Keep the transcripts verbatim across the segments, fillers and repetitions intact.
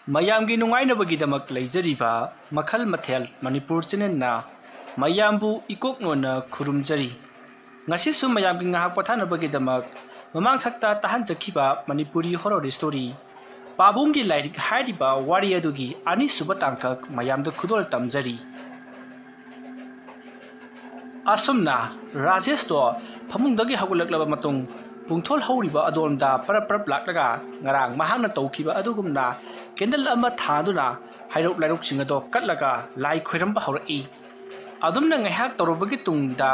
ꯃꯌꯥꯝꯒꯤ ꯅꯨꯡꯉꯥꯏꯅꯕꯒꯤꯗꯃꯛ ꯂꯩꯖꯔꯤꯕ ꯃꯈꯜ ꯃꯊꯦꯜ ꯃꯅꯤꯄꯨꯔ ꯆꯦꯅꯦꯜꯅ ꯃꯌꯥꯝꯕꯨ ꯏꯀꯣꯛ ꯅꯣꯟꯅ ꯈꯨꯔꯨꯝꯖꯔꯤ꯫ ꯉꯁꯤꯁꯨ ꯃꯌꯥꯝꯒꯤ ꯉꯥꯏꯍꯥꯛ ꯄꯣꯊꯥꯅꯕꯒꯤꯗꯃꯛ ꯃꯃꯥꯡꯊꯛꯇ ꯇꯥꯍꯟꯖꯈꯤꯕ ꯃꯅꯤꯄꯨꯔꯤ ꯍꯣꯔꯣꯔ ꯁ꯭ꯇꯣꯔꯤ ꯄꯥꯕꯨꯡꯒꯤ ꯂꯥꯏꯔꯤꯛ ꯍꯥꯏꯔꯤꯕ ꯋꯥꯔꯤ ꯑꯗꯨꯒꯤ ꯑꯅꯤꯁꯨꯕ ꯇꯥꯡꯀꯛ ꯃꯌꯥꯝꯗ ꯈꯨꯗꯣꯜ ꯇꯝꯖꯔꯤ꯫ ꯑꯁꯨꯝꯅ ꯔꯥꯖꯦꯁꯇꯣ ꯐꯃꯨꯡꯗꯒꯤ ꯍꯧꯒꯠꯂꯛꯂꯕ ꯃꯇꯨꯡ ꯄꯨꯡꯊꯣꯜ ꯍꯧꯔꯤꯕ ꯑꯗꯣꯝꯗ ꯄꯔꯞ ꯄꯔꯞ ꯂꯥꯛꯂꯒ ꯉꯔꯥꯡ ꯃꯍꯥꯛꯅ ꯇꯧꯈꯤꯕ ꯑꯗꯨꯒꯨꯝꯅ ꯀꯦꯟꯗꯜ ꯑꯃ ꯊꯥꯗꯨꯅ ꯍꯩꯔꯧ ꯂꯥꯏꯔꯧꯁꯤꯡ ꯑꯗꯣ ꯀꯠꯂꯒ ꯂꯥꯏ ꯈꯣꯏꯔꯝꯕ ꯍꯧꯔꯛꯏ꯫ ꯑꯗꯨꯝꯅ ꯉꯥꯏꯍꯥꯛ ꯇꯧꯔꯨꯕꯒꯤ ꯇꯨꯡꯗ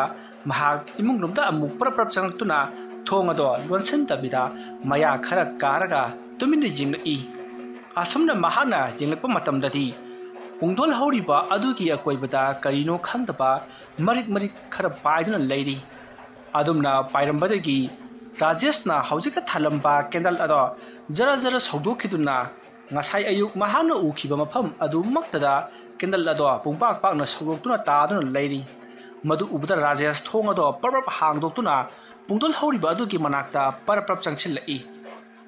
ꯃꯍꯥꯛ ꯏꯃꯨꯡꯂꯣꯝꯗ ꯑꯃꯨꯛ ꯄꯔꯞ ꯄꯔꯞ ꯆꯪꯂꯛꯇꯨꯅ ꯊꯣꯡ ꯑꯗꯣ ꯂꯣꯟꯁꯤꯟꯗꯕꯤꯗ ꯃꯌꯥ ꯈꯔ ꯀꯥꯔꯒ ꯇꯨꯃꯤꯟꯅ ꯌꯦꯡꯂꯛꯏ꯫ ꯑꯁꯨꯝꯅ ꯃꯍꯥꯛꯅ ꯌꯦꯡꯂꯛꯄ ꯃꯇꯝꯗꯗꯤ ꯄꯨꯡꯗꯣꯜ ꯍꯧꯔꯤꯕ ꯑꯗꯨꯒꯤ ꯑꯀꯣꯏꯕꯗ ꯀꯔꯤꯅꯣ ꯈꯪꯗꯕ ꯃꯔꯤꯛ ꯃꯔꯤꯛ ꯈꯔ ꯄꯥꯏꯗꯨꯅ ꯂꯩꯔꯤ꯫ ꯑꯗꯨꯝꯅ ꯄꯥꯏꯔꯝꯕꯗꯒꯤ ꯔꯥꯖꯦꯁꯅ ꯍꯧꯖꯤꯛꯀ ꯊꯥꯜꯂꯝꯕ ꯀꯦꯟꯗꯜ ꯑꯗꯣ ꯖꯔ ꯖꯔ ꯁꯧꯗꯣꯛꯈꯤꯗꯨꯅ ꯉꯁꯥꯏ ꯑꯌꯨꯛ ꯃꯍꯥꯛꯅ ꯎꯈꯤꯕ ꯃꯐꯝ ꯑꯗꯨꯃꯛꯇꯗ ꯀꯦꯟꯗꯜ ꯑꯗꯣ ꯄꯨꯡꯄꯥꯛ ꯄꯥꯛꯅ ꯁꯧꯗꯣꯛꯇꯨꯅ ꯇꯥꯗꯨꯅ ꯂꯩꯔꯤ꯫ ꯃꯗꯨ ꯎꯕꯗ ꯔꯥꯖꯦꯁ ꯊꯣꯡ ꯑꯗꯣ ꯄꯔꯞ ꯄꯔꯞ ꯍꯥꯡꯗꯣꯛꯇꯨꯅ ꯄꯨꯡꯗꯣꯜ ꯍꯧꯔꯤꯕ ꯑꯗꯨꯒꯤ ꯃꯅꯥꯛꯇ ꯄꯔꯞ ꯄꯔꯞ ꯆꯪꯁꯤꯜꯂꯛꯏ꯫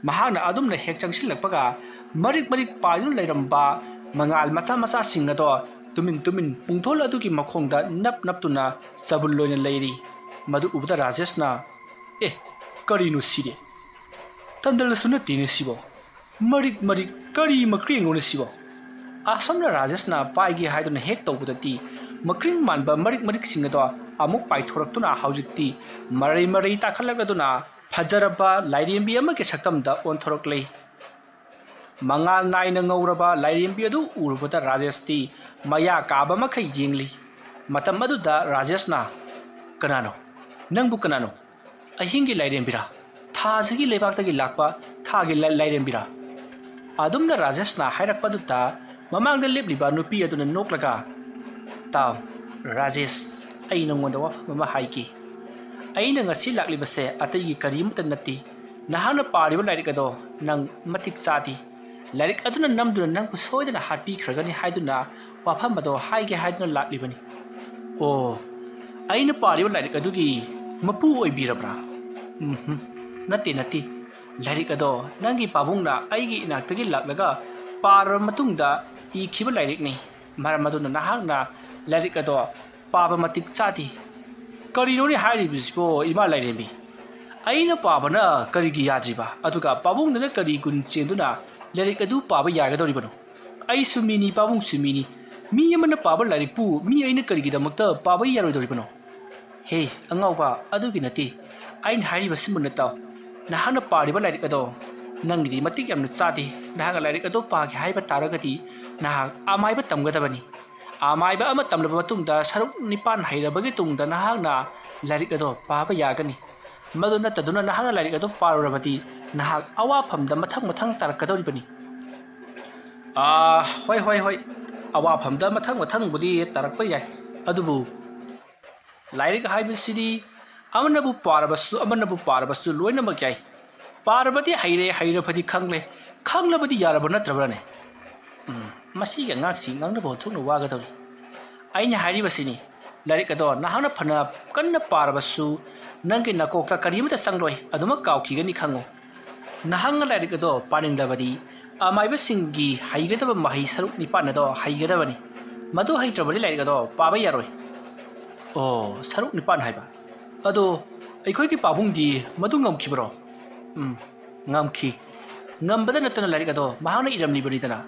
ꯃꯍꯥꯛꯅ ꯑꯗꯨꯝꯅ ꯍꯦꯛ ꯆꯪꯁꯤꯜꯂꯛꯄꯒ ꯃꯔꯤꯛ ꯃꯔꯤꯛ ꯄꯥꯏꯗꯨꯅ ꯂꯩꯔꯝꯕ ꯃꯉꯥꯜ ꯃꯆꯥ ꯃꯆꯥꯁꯤꯡ ꯑꯗꯣ ꯇꯨꯃꯤꯟ ꯇꯨꯃꯤꯟ ꯄꯨꯡꯗꯣꯜ ꯑꯗꯨꯒꯤ ꯃꯈꯣꯡꯗ ꯅꯞ ꯅꯞꯇꯨꯅ ꯆꯕꯨꯜ ꯑꯣꯏꯅ ꯂꯩꯔꯤ꯫ ꯃꯗꯨ ꯎꯕꯗ ꯔꯥꯖꯦꯁꯅ, "ꯑꯦ, ꯀꯔꯤꯅꯣ ꯁꯤꯗꯤ? ꯇꯟꯗꯜꯁꯨ ꯅꯠꯇꯦꯅꯦ ꯁꯤꯕꯣ꯫ ꯃꯔꯤꯛ ꯃꯔꯤꯛ ꯀꯔꯤ ꯃꯀ꯭ꯔꯦꯡꯅꯣꯅꯦ ꯁꯤꯕꯣ?" ꯑꯁꯣꯝꯅ ꯔꯥꯖꯦꯁꯅ ꯄꯥꯏꯒꯦ ꯍꯥꯏꯗꯨꯅ ꯍꯦꯛ ꯇꯧꯕꯗꯗꯤ ꯃꯀ꯭ꯔꯤꯡ ꯃꯥꯟꯕ ꯃꯔꯤꯛ ꯃꯔꯤꯛꯁꯤꯡ ꯑꯗꯣ ꯑꯃꯨꯛ ꯄꯥꯏꯊꯣꯔꯛꯇꯨꯅ ꯍꯧꯖꯤꯛꯇꯤ ꯃꯔꯩ ꯃꯔꯩ ꯇꯥꯈꯠꯂꯛꯂꯗꯨꯅ ꯐꯖꯔꯕ ꯂꯥꯏꯔꯦꯝꯕꯤ ꯑꯃꯒꯤ ꯁꯛꯇꯝꯗ ꯑꯣꯟꯊꯣꯔꯛꯂꯦ꯫ ꯃꯉꯥꯜ ꯅꯥꯏꯅ ꯉꯧꯔꯕ ꯂꯥꯏꯔꯦꯝꯕꯤ ꯑꯗꯨ ꯎꯔꯨꯕꯗ ꯔꯥꯖꯦꯁꯇꯤ ꯃꯌꯥ ꯀꯥꯕ ꯃꯈꯩ ꯌꯦꯡꯂꯤ꯫ ꯃꯇꯝ ꯑꯗꯨꯗ ꯔꯥꯖꯦꯁꯅ, "ꯀꯅꯥꯅꯣ? ꯅꯪꯕꯨ ꯀꯅꯥꯅꯣ? ꯑꯍꯤꯡꯒꯤ ꯂꯥꯏꯔꯦꯝꯕꯤꯔꯥ? ꯊꯥꯁꯤꯒꯤ ꯂꯩꯕꯥꯛꯇꯒꯤ ꯂꯥꯛꯄ ꯊꯥꯒꯤ ꯂꯥꯏ-, ꯂꯥꯏꯔꯦꯝꯕꯤꯔꯥ?" ꯑꯗꯨꯝꯅ ꯔꯥꯖꯦꯁꯅ ꯍꯥꯏꯔꯛꯄꯗꯨꯗ ꯃꯃꯥꯡꯗ ꯂꯦꯞꯂꯤꯕ ꯅꯨꯄꯤ ꯑꯗꯨꯅ ꯅꯣꯛꯂꯒ, "ꯇꯥꯎ, ꯔꯥꯖꯦꯁ, ꯑꯩ ꯅꯉꯣꯟꯗ ꯋꯥꯐꯝ ꯑꯃ ꯍꯥꯏꯒꯦ꯫ ꯑꯩꯅ ꯉꯁꯤ ꯂꯥꯛꯂꯤꯕꯁꯦ ꯑꯇꯩꯒꯤ ꯀꯔꯤꯃꯇ ꯅꯠꯇꯦ꯫ ꯅꯍꯥꯛꯅ ꯄꯥꯔꯤꯕ ꯂꯥꯏꯔꯤꯛ ꯑꯗꯣ ꯅꯪ ꯃꯇꯤꯛ ꯆꯥꯗꯦ꯫ ꯂꯥꯏꯔꯤꯛ ꯑꯗꯨꯅ ꯅꯝꯗꯨꯅ ꯅꯪꯕꯨ ꯁꯣꯏꯗꯅ ꯍꯥꯠꯄꯤꯈ꯭ꯔꯒꯅꯤ ꯍꯥꯏꯗꯨꯅ ꯋꯥꯐꯝ ꯑꯗꯣ ꯍꯥꯏꯒꯦ ꯍꯥꯏꯗꯨꯅ ꯂꯥꯛꯂꯤꯕꯅꯤ꯫" "ꯑꯣ, ꯑꯩꯅ ꯄꯥꯔꯤꯕ ꯂꯥꯏꯔꯤꯛ ꯑꯗꯨꯒꯤ ꯃꯄꯨ ꯑꯣꯏꯕꯤꯔꯕ꯭ꯔꯥ?" "ꯎꯝꯍꯨꯝ, ꯅꯠꯇꯦ, ꯅꯠꯇꯦ꯫ ꯂꯥꯏꯔꯤꯛ ꯑꯗꯣ ꯅꯪꯒꯤ ꯄꯥꯕꯨꯡꯅ ꯑꯩꯒꯤ ꯏꯅꯥꯛꯇꯒꯤ ꯂꯥꯛꯂꯒ ꯄꯥꯔꯕ ꯃꯇꯨꯡꯗ ꯏꯈꯤꯕ ꯂꯥꯏꯔꯤꯛꯅꯤ꯫ ꯃꯔꯝ ꯑꯗꯨꯅ ꯅꯍꯥꯛꯅ ꯂꯥꯏꯔꯤꯛ ꯑꯗꯣ ꯄꯥꯕ ꯃꯇꯤꯛ ꯆꯥꯗꯦ꯫ ꯀꯔꯤꯅꯣꯅꯦ ꯍꯥꯏꯔꯤꯕꯁꯤꯕꯣ, ꯏꯃꯥ ꯂꯥꯏꯔꯦꯝꯕꯤ? ꯑꯩꯅ ꯄꯥꯕꯅ ꯀꯔꯤꯒꯤ ꯌꯥꯗ꯭ꯔꯤꯕ? ꯑꯗꯨꯒ ꯄꯥꯕꯨꯡꯗꯨꯅ ꯀꯔꯤ ꯒꯨꯟ ꯆꯦꯟꯗꯨꯅ ꯂꯥꯏꯔꯤꯛ ꯑꯗꯨ ꯄꯥꯕ ꯌꯥꯒꯗꯧꯔꯤꯕꯅꯣ? ꯑꯩꯁꯨ ꯃꯤꯅꯤ, ꯄꯥꯕꯨꯡꯁꯨ ꯃꯤꯅꯤ꯫ ꯃꯤ ꯑꯃꯅ ꯄꯥꯕ ꯂꯥꯏꯔꯤꯛꯄꯨ ꯃꯤ ꯑꯩꯅ ꯀꯔꯤꯒꯤꯗꯃꯛꯇ ꯄꯥꯕ ꯌꯥꯔꯣꯏꯗꯧꯔꯤꯕꯅꯣ? ꯍꯦ, ꯑꯉꯥꯎꯕ, ꯑꯗꯨꯒꯤ ꯅꯠꯇꯦ꯫ ꯑꯩꯅ ꯍꯥꯏꯔꯤꯕꯁꯤ ꯃꯨꯟꯅ ꯇꯥꯎ꯫ ꯅꯍꯥꯛꯅ ꯄꯥꯔꯤꯕ ꯂꯥꯏꯔꯤꯛ ꯑꯗꯣ ꯅꯪꯒꯤꯗꯤ ꯃꯇꯤꯛ ꯌꯥꯝꯅ ꯆꯥꯗꯦ꯫ ꯅꯍꯥꯛꯅ ꯂꯥꯏꯔꯤꯛ ꯑꯗꯣ ꯄꯥꯒꯦ ꯍꯥꯏꯕ ꯇꯥꯔꯒꯗꯤ ꯅꯍꯥꯛ ꯑꯃꯥꯏꯕ ꯇꯝꯒꯗꯕꯅꯤ꯫ ꯑꯃꯥꯏꯕ ꯑꯃ ꯇꯝꯂꯕ ꯃꯇꯨꯡꯗ ꯁꯔꯨꯛ ꯅꯤꯄꯥꯟ ꯍꯩꯔꯕꯒꯤ ꯇꯨꯡꯗ ꯅꯍꯥꯛꯅ ꯂꯥꯏꯔꯤꯛ ꯑꯗꯣ ꯄꯥꯕ ꯌꯥꯒꯅꯤ꯫ ꯃꯗꯨ ꯅꯠꯇꯗꯨꯅ ꯅꯍꯥꯛꯅ ꯂꯥꯏꯔꯤꯛ ꯑꯗꯣ ꯄꯥꯔꯨꯔꯕꯗꯤ ꯅꯍꯥꯛ ꯑꯋꯥꯐꯝꯗ ꯃꯊꯪ ꯃꯊꯪ ꯇꯥꯔꯛꯀꯗꯧꯔꯤꯕꯅꯤ꯫ ꯑꯥ, ꯍꯣꯏ, ꯍꯣꯏ, ꯍꯣꯏ꯫ ꯑꯋꯥꯐꯝꯗ ꯃꯊꯪ ꯃꯊꯪꯕꯨꯗꯤ ꯇꯥꯔꯛꯄ ꯌꯥꯏ꯫ ꯑꯗꯨꯕꯨ ꯂꯥꯏꯔꯤꯛ ꯍꯥꯏꯕꯁꯤꯗꯤ ꯑꯃꯅꯕꯨ ꯄꯥꯔꯕꯁꯨ, ꯑꯃꯅꯕꯨ ꯄꯥꯔꯕꯁꯨ ꯂꯣꯏꯅꯃꯛ ꯌꯥꯏ꯫ ꯄꯥꯔꯕꯗꯤ ꯍꯩꯔꯦ, ꯍꯩꯔꯕꯗꯤ ꯈꯪꯂꯦ, ꯈꯪꯂꯕꯗꯤ ꯌꯥꯔꯕ ꯅꯠꯇ꯭ꯔꯕ꯭ꯔꯅꯦ? ꯎꯝ, ꯃꯁꯤꯒꯤ ꯑꯉꯥꯡꯁꯤ ꯉꯥꯡꯅꯕ ꯑꯣꯟꯊꯣꯛꯅ ꯋꯥꯒꯗꯧꯔꯤ꯫ ꯑꯩꯅ ꯍꯥꯏꯔꯤꯕꯁꯤꯅꯤ, ꯂꯥꯏꯔꯤꯛ ꯑꯗꯣ ꯅꯍꯥꯛꯅ ꯐꯅ ꯀꯟꯅ ꯄꯥꯔꯕꯁꯨ ꯅꯪꯒꯤ ꯅꯀꯣꯛꯇ ꯀꯔꯤꯃꯠꯇ ꯆꯪꯂꯣꯏ, ꯑꯗꯨꯃꯛ ꯀꯥꯎꯈꯤꯒꯅꯤ ꯈꯪꯉꯨ꯫ ꯅꯍꯥꯛꯅ ꯂꯥꯏꯔꯤꯛ ꯑꯗꯣ ꯄꯥꯅꯤꯡꯂꯕꯗꯤ ꯑꯃꯥꯏꯕꯁꯤꯡꯒꯤ ꯍꯩꯒꯗꯕ ꯃꯍꯩ ꯁꯔꯨꯛ ꯅꯤꯄꯥꯟ ꯑꯗꯣ ꯍꯩꯒꯗꯕꯅꯤ꯫ ꯃꯗꯨ ꯍꯩꯇ꯭ꯔꯕꯗꯤ ꯂꯥꯏꯔꯤꯛ ꯑꯗꯣ ꯄꯥꯕ ꯌꯥꯔꯣꯏ꯫ ꯑꯣ, ꯁꯔꯨꯛ ꯅꯤꯄꯥꯟ ꯍꯥꯏꯕ? ꯑꯗꯣ ꯑꯩꯈꯣꯏꯒꯤ ꯄꯥꯕꯨꯡꯗꯤ ꯃꯗꯨ ꯉꯝꯈꯤꯕꯔꯣ? ꯎꯝ, ꯉꯝꯈꯤ꯫ ꯉꯝꯕꯗ ꯅꯠꯇꯅ ꯂꯥꯏꯔꯤꯛ ꯑꯗꯣ ꯃꯍꯥꯛꯅ ꯏꯔꯝꯂꯤꯕꯅꯤꯗꯅ꯫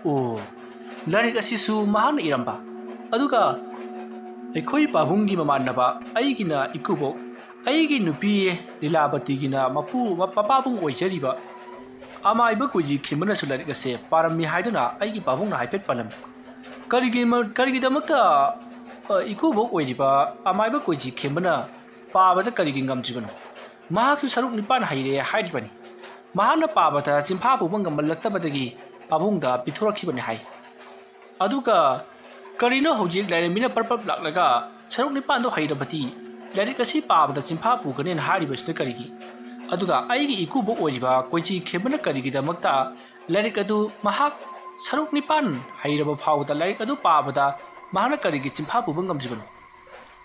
ꯑꯣ, ꯂꯥꯏꯔꯤꯛ ꯑꯁꯤꯁꯨ ꯃꯍꯥꯛꯅ ꯏꯔꯝꯕ? ꯑꯗꯨꯒ ꯑꯩꯈꯣꯏ ꯄꯥꯕꯨꯡꯒꯤ ꯃꯃꯥꯟꯅꯕ ꯑꯩꯒꯤꯅ ꯏꯀꯨꯕꯣꯛ, ꯑꯩꯒꯤ ꯅꯨꯄꯤ ꯂꯤꯂꯥꯕꯇꯤꯒꯤꯅ ꯃꯄꯨ, ꯃꯄꯥꯕꯨꯡ ꯑꯣꯏꯖꯔꯤꯕ ꯑꯃꯥꯏꯕ ꯀꯣꯏꯖꯤ ꯈꯦꯝꯕꯅꯁꯨ ꯂꯥꯏꯔꯤꯛ ꯑꯁꯦ ꯄꯥꯔꯝꯃꯤ ꯍꯥꯏꯗꯨꯅ ꯑꯩꯒꯤ ꯄꯥꯕꯨꯡꯅ ꯍꯥꯏꯐꯦꯠ ꯄꯜꯂꯝꯃꯤ꯫ ꯀꯔꯤꯒꯤ ꯃ-, ꯀꯔꯤꯒꯤꯗꯃꯛꯇ, ꯑ, ꯏꯀꯨꯕꯣꯛ ꯑꯣꯏꯔꯤꯕ ꯑꯃꯥꯏꯕ ꯀꯣꯏꯖꯤ ꯈꯦꯝꯕꯅ ꯄꯥꯕꯗ ꯀꯔꯤꯒꯤ ꯉꯝꯗ꯭ꯔꯤꯕꯅꯣ? ꯃꯍꯥꯛꯁꯨ ꯁꯔꯨꯛ ꯅꯤꯄꯥꯟ ꯍꯩꯔꯦ ꯍꯥꯏꯔꯤꯕꯅꯤ꯫ ꯃꯍꯥꯛꯅ ꯄꯥꯕꯗ ꯆꯤꯟꯐꯥ ꯄꯨꯕ ꯉꯝꯃꯜꯂꯛꯇꯕꯗꯒꯤ ꯄꯥꯕꯨꯡꯗ ꯄꯤꯊꯣꯔꯛꯈꯤꯕꯅꯤ ꯍꯥꯏ꯫ ꯑꯗꯨꯒ ꯀꯔꯤꯅꯣ ꯍꯧꯖꯤꯛ ꯂꯥꯏꯔꯦꯝꯕꯤꯅ ꯄꯔꯞ ꯄꯔꯞ ꯂꯥꯛꯂꯒ ꯁꯔꯨꯛ ꯅꯤꯄꯥꯟꯗꯣ ꯍꯩꯔꯕꯗꯤ ꯂꯥꯏꯔꯤꯛ ꯑꯁꯤ ꯄꯥꯕꯗ ꯆꯤꯟꯐꯥ ꯄꯨꯒꯅꯦꯅ ꯍꯥꯏꯔꯤꯕꯁꯤꯅ ꯀꯔꯤꯒꯤ? ꯑꯗꯨꯒ ꯑꯩꯒꯤ ꯏꯀꯨꯕꯣꯛ ꯑꯣꯏꯔꯤꯕ ꯀꯣꯏꯆꯤ ꯈꯦꯝꯕꯅ ꯀꯔꯤꯒꯤꯗꯃꯛꯇ ꯂꯥꯏꯔꯤꯛ ꯑꯗꯨ ꯃꯍꯥꯛ ꯁꯔꯨꯛ ꯅꯤꯄꯥꯟ ꯍꯩꯔꯕ ꯐꯥꯎꯕꯗ ꯂꯥꯏꯔꯤꯛ ꯑꯗꯨ ꯄꯥꯕꯗ ꯃꯍꯥꯛꯅ ꯀꯔꯤꯒꯤ ꯆꯤꯟꯐꯥ ꯄꯨꯕ ꯉꯝꯗ꯭ꯔꯤꯕꯅꯣ?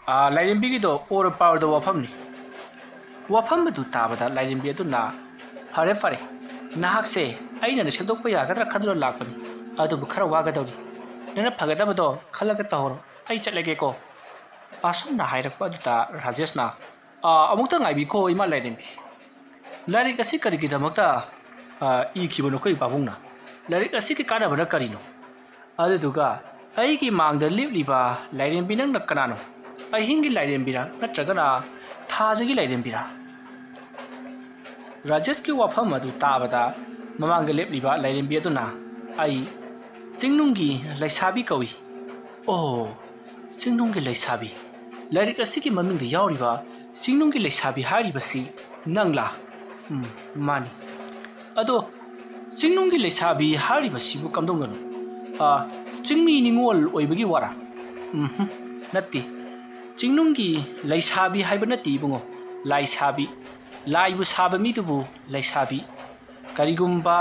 ꯑꯥ, ꯂꯥꯏꯔꯦꯝꯕꯤꯒꯤꯗꯣ ꯑꯣꯔ ꯄꯥꯎꯔꯗ ꯋꯥꯐꯝꯅꯤ꯫ ꯋꯥꯐꯝ ꯑꯗꯨ ꯇꯥꯕꯗ ꯂꯥꯏꯔꯦꯝꯕꯤ ꯑꯗꯨꯅ, "ꯐꯔꯦ, ꯐꯔꯦ, ꯅꯍꯥꯛꯁꯦ ꯑꯩꯅ ꯅꯪ ꯁꯦꯝꯗꯣꯛꯄ ꯌꯥꯒꯗ꯭ꯔꯥ ꯈꯟꯗꯨꯅ ꯂꯥꯛꯄꯅꯤ꯫ ꯑꯗꯨꯕꯨ ꯈꯔ ꯋꯥꯒꯗꯧꯔꯤ꯫ ꯅꯪꯅ ꯐꯒꯗꯕꯗꯣ ꯈꯜꯂꯒ ꯇꯧꯍꯧꯔꯣ꯫ ꯑꯩ ꯆꯠꯂꯒꯦꯀꯣ꯫" ꯑꯁꯨꯝꯅ ꯍꯥꯏꯔꯛꯄ ꯑꯗꯨꯗ ꯔꯥꯖꯦꯁꯅ, "ꯑꯥ, ꯑꯃꯨꯛꯇ ꯉꯥꯏꯕꯤꯈꯣ, ꯏꯃꯥ ꯂꯥꯏꯔꯦꯝꯕꯤ꯫ ꯂꯥꯏꯔꯤꯛ ꯑꯁꯤ ꯀꯔꯤꯒꯤꯗꯃꯛꯇ, ꯑꯥ, ꯏꯈꯤꯕꯅꯣ ꯑꯩꯈꯣꯏ ꯄꯥꯕꯨꯡꯅ? ꯂꯥꯏꯔꯤꯛ ꯑꯁꯤꯒꯤ ꯀꯥꯟꯅꯕꯅ ꯀꯔꯤꯅꯣ? ꯑꯗꯨꯗꯨꯒ ꯑꯩꯒꯤ ꯃꯥꯡꯗ ꯂꯦꯞꯂꯤꯕ ꯂꯥꯏꯔꯦꯝꯕꯤ ꯅꯪꯅ ꯀꯅꯥꯅꯣ? ꯑꯍꯤꯡꯒꯤ ꯂꯥꯏꯔꯦꯝꯕꯤꯔꯥ ꯅꯠꯇ꯭ꯔꯒꯅ ꯊꯥꯖꯒꯤ ꯂꯥꯏꯔꯦꯝꯕꯤꯔꯥ?" ꯔꯥꯖꯦꯁꯀꯤ ꯋꯥꯐꯝ ꯑꯗꯨ ꯇꯥꯕꯗ ꯃꯃꯥꯡꯗ ꯂꯦꯞꯂꯤꯕ ꯂꯥꯏꯔꯦꯝꯕꯤ ꯑꯗꯨꯅ, "ꯑꯩ ꯆꯤꯡꯅꯨꯡꯒꯤ ꯂꯩꯁꯥꯕꯤ ꯀꯧꯏ꯫" "ꯑꯣ, ꯆꯤꯡꯅꯨꯡꯒꯤ ꯂꯩꯁꯥꯕꯤ꯫ ꯂꯥꯏꯔꯤꯛ ꯑꯁꯤꯒꯤ ꯃꯃꯤꯡꯗ ꯌꯥꯎꯔꯤꯕ ꯆꯤꯡꯅꯨꯡꯒꯤ ꯂꯩꯁꯥꯕꯤ ꯍꯥꯏꯔꯤꯕꯁꯤ ꯅꯪꯂꯥ?" "ꯎꯝ, ꯃꯥꯅꯤ꯫" "ꯑꯗꯣ ꯆꯤꯡꯅꯨꯡꯒꯤ ꯂꯩꯁꯥꯕꯤ ꯍꯥꯏꯔꯤꯕꯁꯤꯕꯨ ꯀꯝꯗꯧꯅꯅꯣ? ꯑꯥ, ꯆꯤꯡꯃꯤ ꯅꯤꯉꯣꯜ ꯑꯣꯏꯕꯒꯤ ꯋꯥꯔꯥ?" "ꯎꯝꯍꯨꯝ, ꯅꯠꯇꯦ꯫ ꯆꯤꯡꯅꯨꯡꯒꯤ ꯂꯩꯁꯥꯕꯤ ꯍꯥꯏꯕ ꯅꯠꯇꯦ ꯏꯕꯨꯡꯉꯣ, ꯂꯥꯏꯁꯥꯕꯤ꯫ ꯂꯥꯏꯕꯨ ꯁꯥꯕ ꯃꯤꯗꯨꯕꯨ ꯂꯩꯁꯥꯕꯤ꯫ ꯀꯔꯤꯒꯨꯝꯕ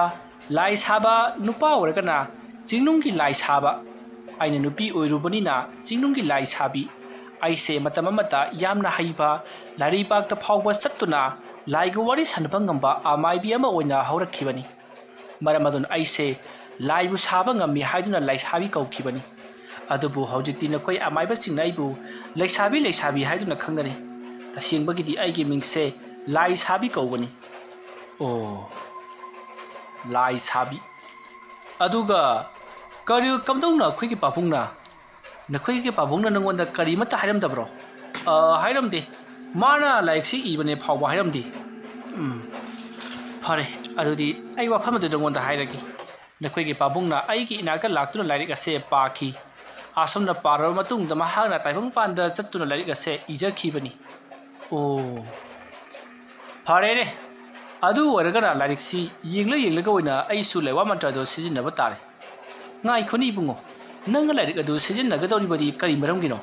ꯂꯥꯏ ꯁꯥꯕ ꯅꯨꯄꯥ ꯑꯣꯏꯔꯒꯅ ꯆꯤꯡꯅꯨꯡꯒꯤ ꯂꯥꯏ ꯁꯥꯕ, ꯑꯩꯅ ꯅꯨꯄꯤ ꯑꯣꯏꯔꯨꯕꯅꯤꯅ ꯆꯤꯡꯅꯨꯡꯒꯤ ꯂꯥꯏ ꯁꯥꯕꯤ꯫ ꯑꯩꯁꯦ ꯃꯇꯝ ꯑꯃꯗ ꯌꯥꯝꯅ ꯍꯩꯕ, ꯂꯥꯏꯔꯩꯕꯥꯛꯇ ꯐꯥꯎꯕ ꯆꯠꯇꯨꯅ ꯂꯥꯏꯒ ꯋꯥꯔꯤ ꯁꯥꯟꯅꯕ ꯉꯝꯕ ꯑꯃꯥꯏꯕꯤ ꯑꯃ ꯑꯣꯏꯅ ꯍꯧꯔꯛꯈꯤꯕꯅꯤ꯫ ꯃꯔꯝ ꯑꯗꯨꯅ ꯑꯩꯁꯦ ꯂꯥꯏꯕꯨ ꯁꯥꯕ ꯉꯝꯃꯤ ꯍꯥꯏꯗꯨꯅ ꯂꯥꯏꯁꯥꯕꯤ ꯀꯧꯈꯤꯕꯅꯤ꯫ ꯑꯗꯨꯕꯨ ꯍꯧꯖꯤꯛꯇꯤ ꯅꯈꯣꯏ ꯑꯃꯥꯏꯕꯁꯤꯡꯅ ꯑꯩꯕꯨ ꯂꯩꯁꯥꯕꯤ, ꯂꯩꯁꯥꯕꯤ ꯍꯥꯏꯗꯨꯅ ꯈꯪꯅꯔꯤ꯫ ꯇꯁꯦꯡꯕꯒꯤꯗꯤ ꯑꯩꯒꯤ ꯃꯤꯡꯁꯦ ꯂꯥꯏꯁꯥꯕꯤ ꯀꯧꯕꯅꯤ꯫" "ꯑꯣ, ꯂꯥꯏꯁꯥꯕꯤ꯫ ꯑꯗꯨꯒ ꯀꯔꯤ, ꯀꯝꯗꯧꯅ ꯑꯩꯈꯣꯏꯒꯤ ꯄꯥꯕꯨꯡꯅ, ꯅꯈꯣꯏꯒꯤ ꯄꯥꯕꯨꯡꯅ ꯅꯉꯣꯟꯗ ꯀꯔꯤꯃꯠꯇ ꯍꯥꯏꯔꯝꯗꯕ꯭ꯔꯣ?" "ꯑ, ꯍꯥꯏꯔꯝꯗꯦ꯫ ꯃꯥꯅ ꯂꯥꯏꯔꯤꯛꯁꯤ ꯏꯕꯅꯦ ꯐꯥꯎꯕ ꯍꯥꯏꯔꯝꯗꯦ꯫" "ꯎꯝ, ꯐꯔꯦ, ꯑꯗꯨꯗꯤ ꯑꯩ ꯋꯥꯐꯝ ꯑꯗꯨ ꯅꯉꯣꯟꯗ ꯍꯥꯏꯔꯒꯦ꯫ ꯅꯈꯣꯏꯒꯤ ꯄꯥꯕꯨꯡꯅ ꯑꯩꯒꯤ ꯏꯅꯥꯛꯇ ꯂꯥꯛꯇꯨꯅ ꯂꯥꯏꯔꯤꯛ ꯑꯁꯦ ꯄꯥꯈꯤ꯫ ꯑꯁꯨꯝꯅ ꯄꯥꯔꯕ ꯃꯇꯨꯡꯗ ꯃꯍꯥꯛꯅ ꯇꯥꯏꯕꯪꯄꯥꯟꯗ ꯆꯠꯇꯨꯅ ꯂꯥꯏꯔꯤꯛ ꯑꯁꯦ ꯏꯖꯈꯤꯕꯅꯤ꯫" "ꯑꯣ, ꯐꯔꯦꯅꯦ꯫ ꯑꯗꯨ ꯑꯣꯏꯔꯒꯅ ꯂꯥꯏꯔꯤꯛꯁꯤ ꯌꯦꯡꯂ ꯌꯦꯡꯂꯒ ꯑꯣꯏꯅ ꯑꯩꯁꯨ ꯂꯩꯋꯥ ꯃꯟꯇ꯭ꯔꯗꯨ ꯁꯤꯖꯤꯟꯅꯕ ꯇꯥꯔꯦ꯫ ꯉꯥꯏꯈꯣꯅꯦ ꯏꯕꯨꯡꯉꯣ, ꯅꯪꯅ ꯂꯥꯏꯔꯤꯛ ꯑꯗꯨ ꯁꯤꯖꯤꯟꯅꯒꯗꯧꯔꯤꯕꯗꯤ ꯀꯔꯤ ꯃꯔꯝꯒꯤꯅꯣ?"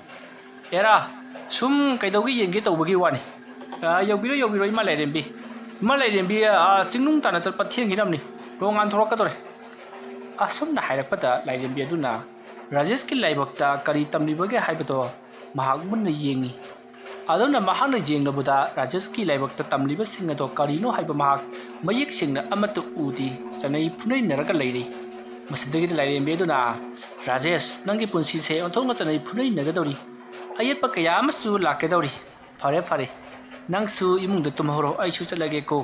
"ꯑꯦꯔꯥ, ꯁꯨꯝ ꯀꯩꯗꯧꯒꯦ ꯌꯦꯡꯒꯦ ꯇꯧꯕꯒꯤ ꯋꯥꯅꯤ꯫ ꯑ, ꯌꯧꯕꯤꯔꯣ, ꯌꯧꯕꯤꯔꯣ, ꯏꯃꯥ ꯂꯥꯏꯔꯦꯝꯕꯤ꯫ ꯏꯃꯥ ꯂꯥꯏꯔꯦꯝꯕꯤ, ꯑ, ꯆꯤꯡꯅꯨꯡ ꯇꯥꯟꯅ ꯆꯠꯄ ꯊꯦꯡꯈꯤꯅꯕꯅꯤ꯫ ꯅꯣꯡ ꯉꯥꯟꯊꯣꯔꯛꯀꯗꯧꯔꯦ꯫" ꯑꯁꯨꯝꯅ ꯍꯥꯏꯔꯛꯄꯗ ꯂꯥꯏꯔꯦꯝꯕꯤ ꯑꯗꯨꯅ ꯔꯥꯖꯦꯁꯀꯤ ꯂꯥꯏꯕꯛꯇ ꯀꯔꯤ ꯇꯝꯂꯤꯕꯒꯦ ꯍꯥꯏꯕꯗꯣ ꯃꯍꯥꯛ ꯃꯨꯟꯅ ꯌꯦꯡꯉꯤ꯫ ꯑꯗꯨꯝꯅ ꯃꯍꯥꯛꯅ ꯌꯦꯡꯂꯨꯕꯗ ꯔꯥꯖꯦꯁꯀꯤ ꯂꯥꯏꯕꯛꯇ ꯇꯝꯂꯤꯕꯁꯤꯡ ꯑꯗꯣ ꯀꯔꯤꯅꯣ ꯍꯥꯏꯕ ꯃꯍꯥꯛ ꯃꯌꯦꯛ ꯁꯦꯡꯅ ꯑꯃꯠꯇ ꯎꯗꯦ꯫ ꯆꯠꯅꯩ ꯐꯨꯅꯩꯅꯔꯒ ꯂꯩꯔꯤ꯫ ꯃꯁꯤꯗꯒꯤꯗꯤ ꯂꯥꯏꯔꯦꯝꯕꯤ ꯑꯗꯨꯅ, "ꯔꯥꯖꯦꯁ, ꯅꯪꯒꯤ ꯄꯨꯟꯁꯤꯁꯦ ꯑꯣꯟꯊꯣꯛꯅ ꯆꯠꯅꯩ ꯐꯨꯅꯩꯅꯒꯗꯧꯔꯤ꯫ ꯑꯌꯦꯠꯄ ꯀꯌꯥ ꯑꯃꯁꯨ ꯂꯥꯛꯀꯗꯧꯔꯤ꯫ ꯐꯔꯦ, ꯐꯔꯦ, ꯅꯪꯁꯨ ꯏꯃꯨꯡꯗ ꯇꯨꯝꯍꯧꯔꯣ, ꯑꯩꯁꯨ ꯆꯠꯂꯒꯦꯀꯣ"꯫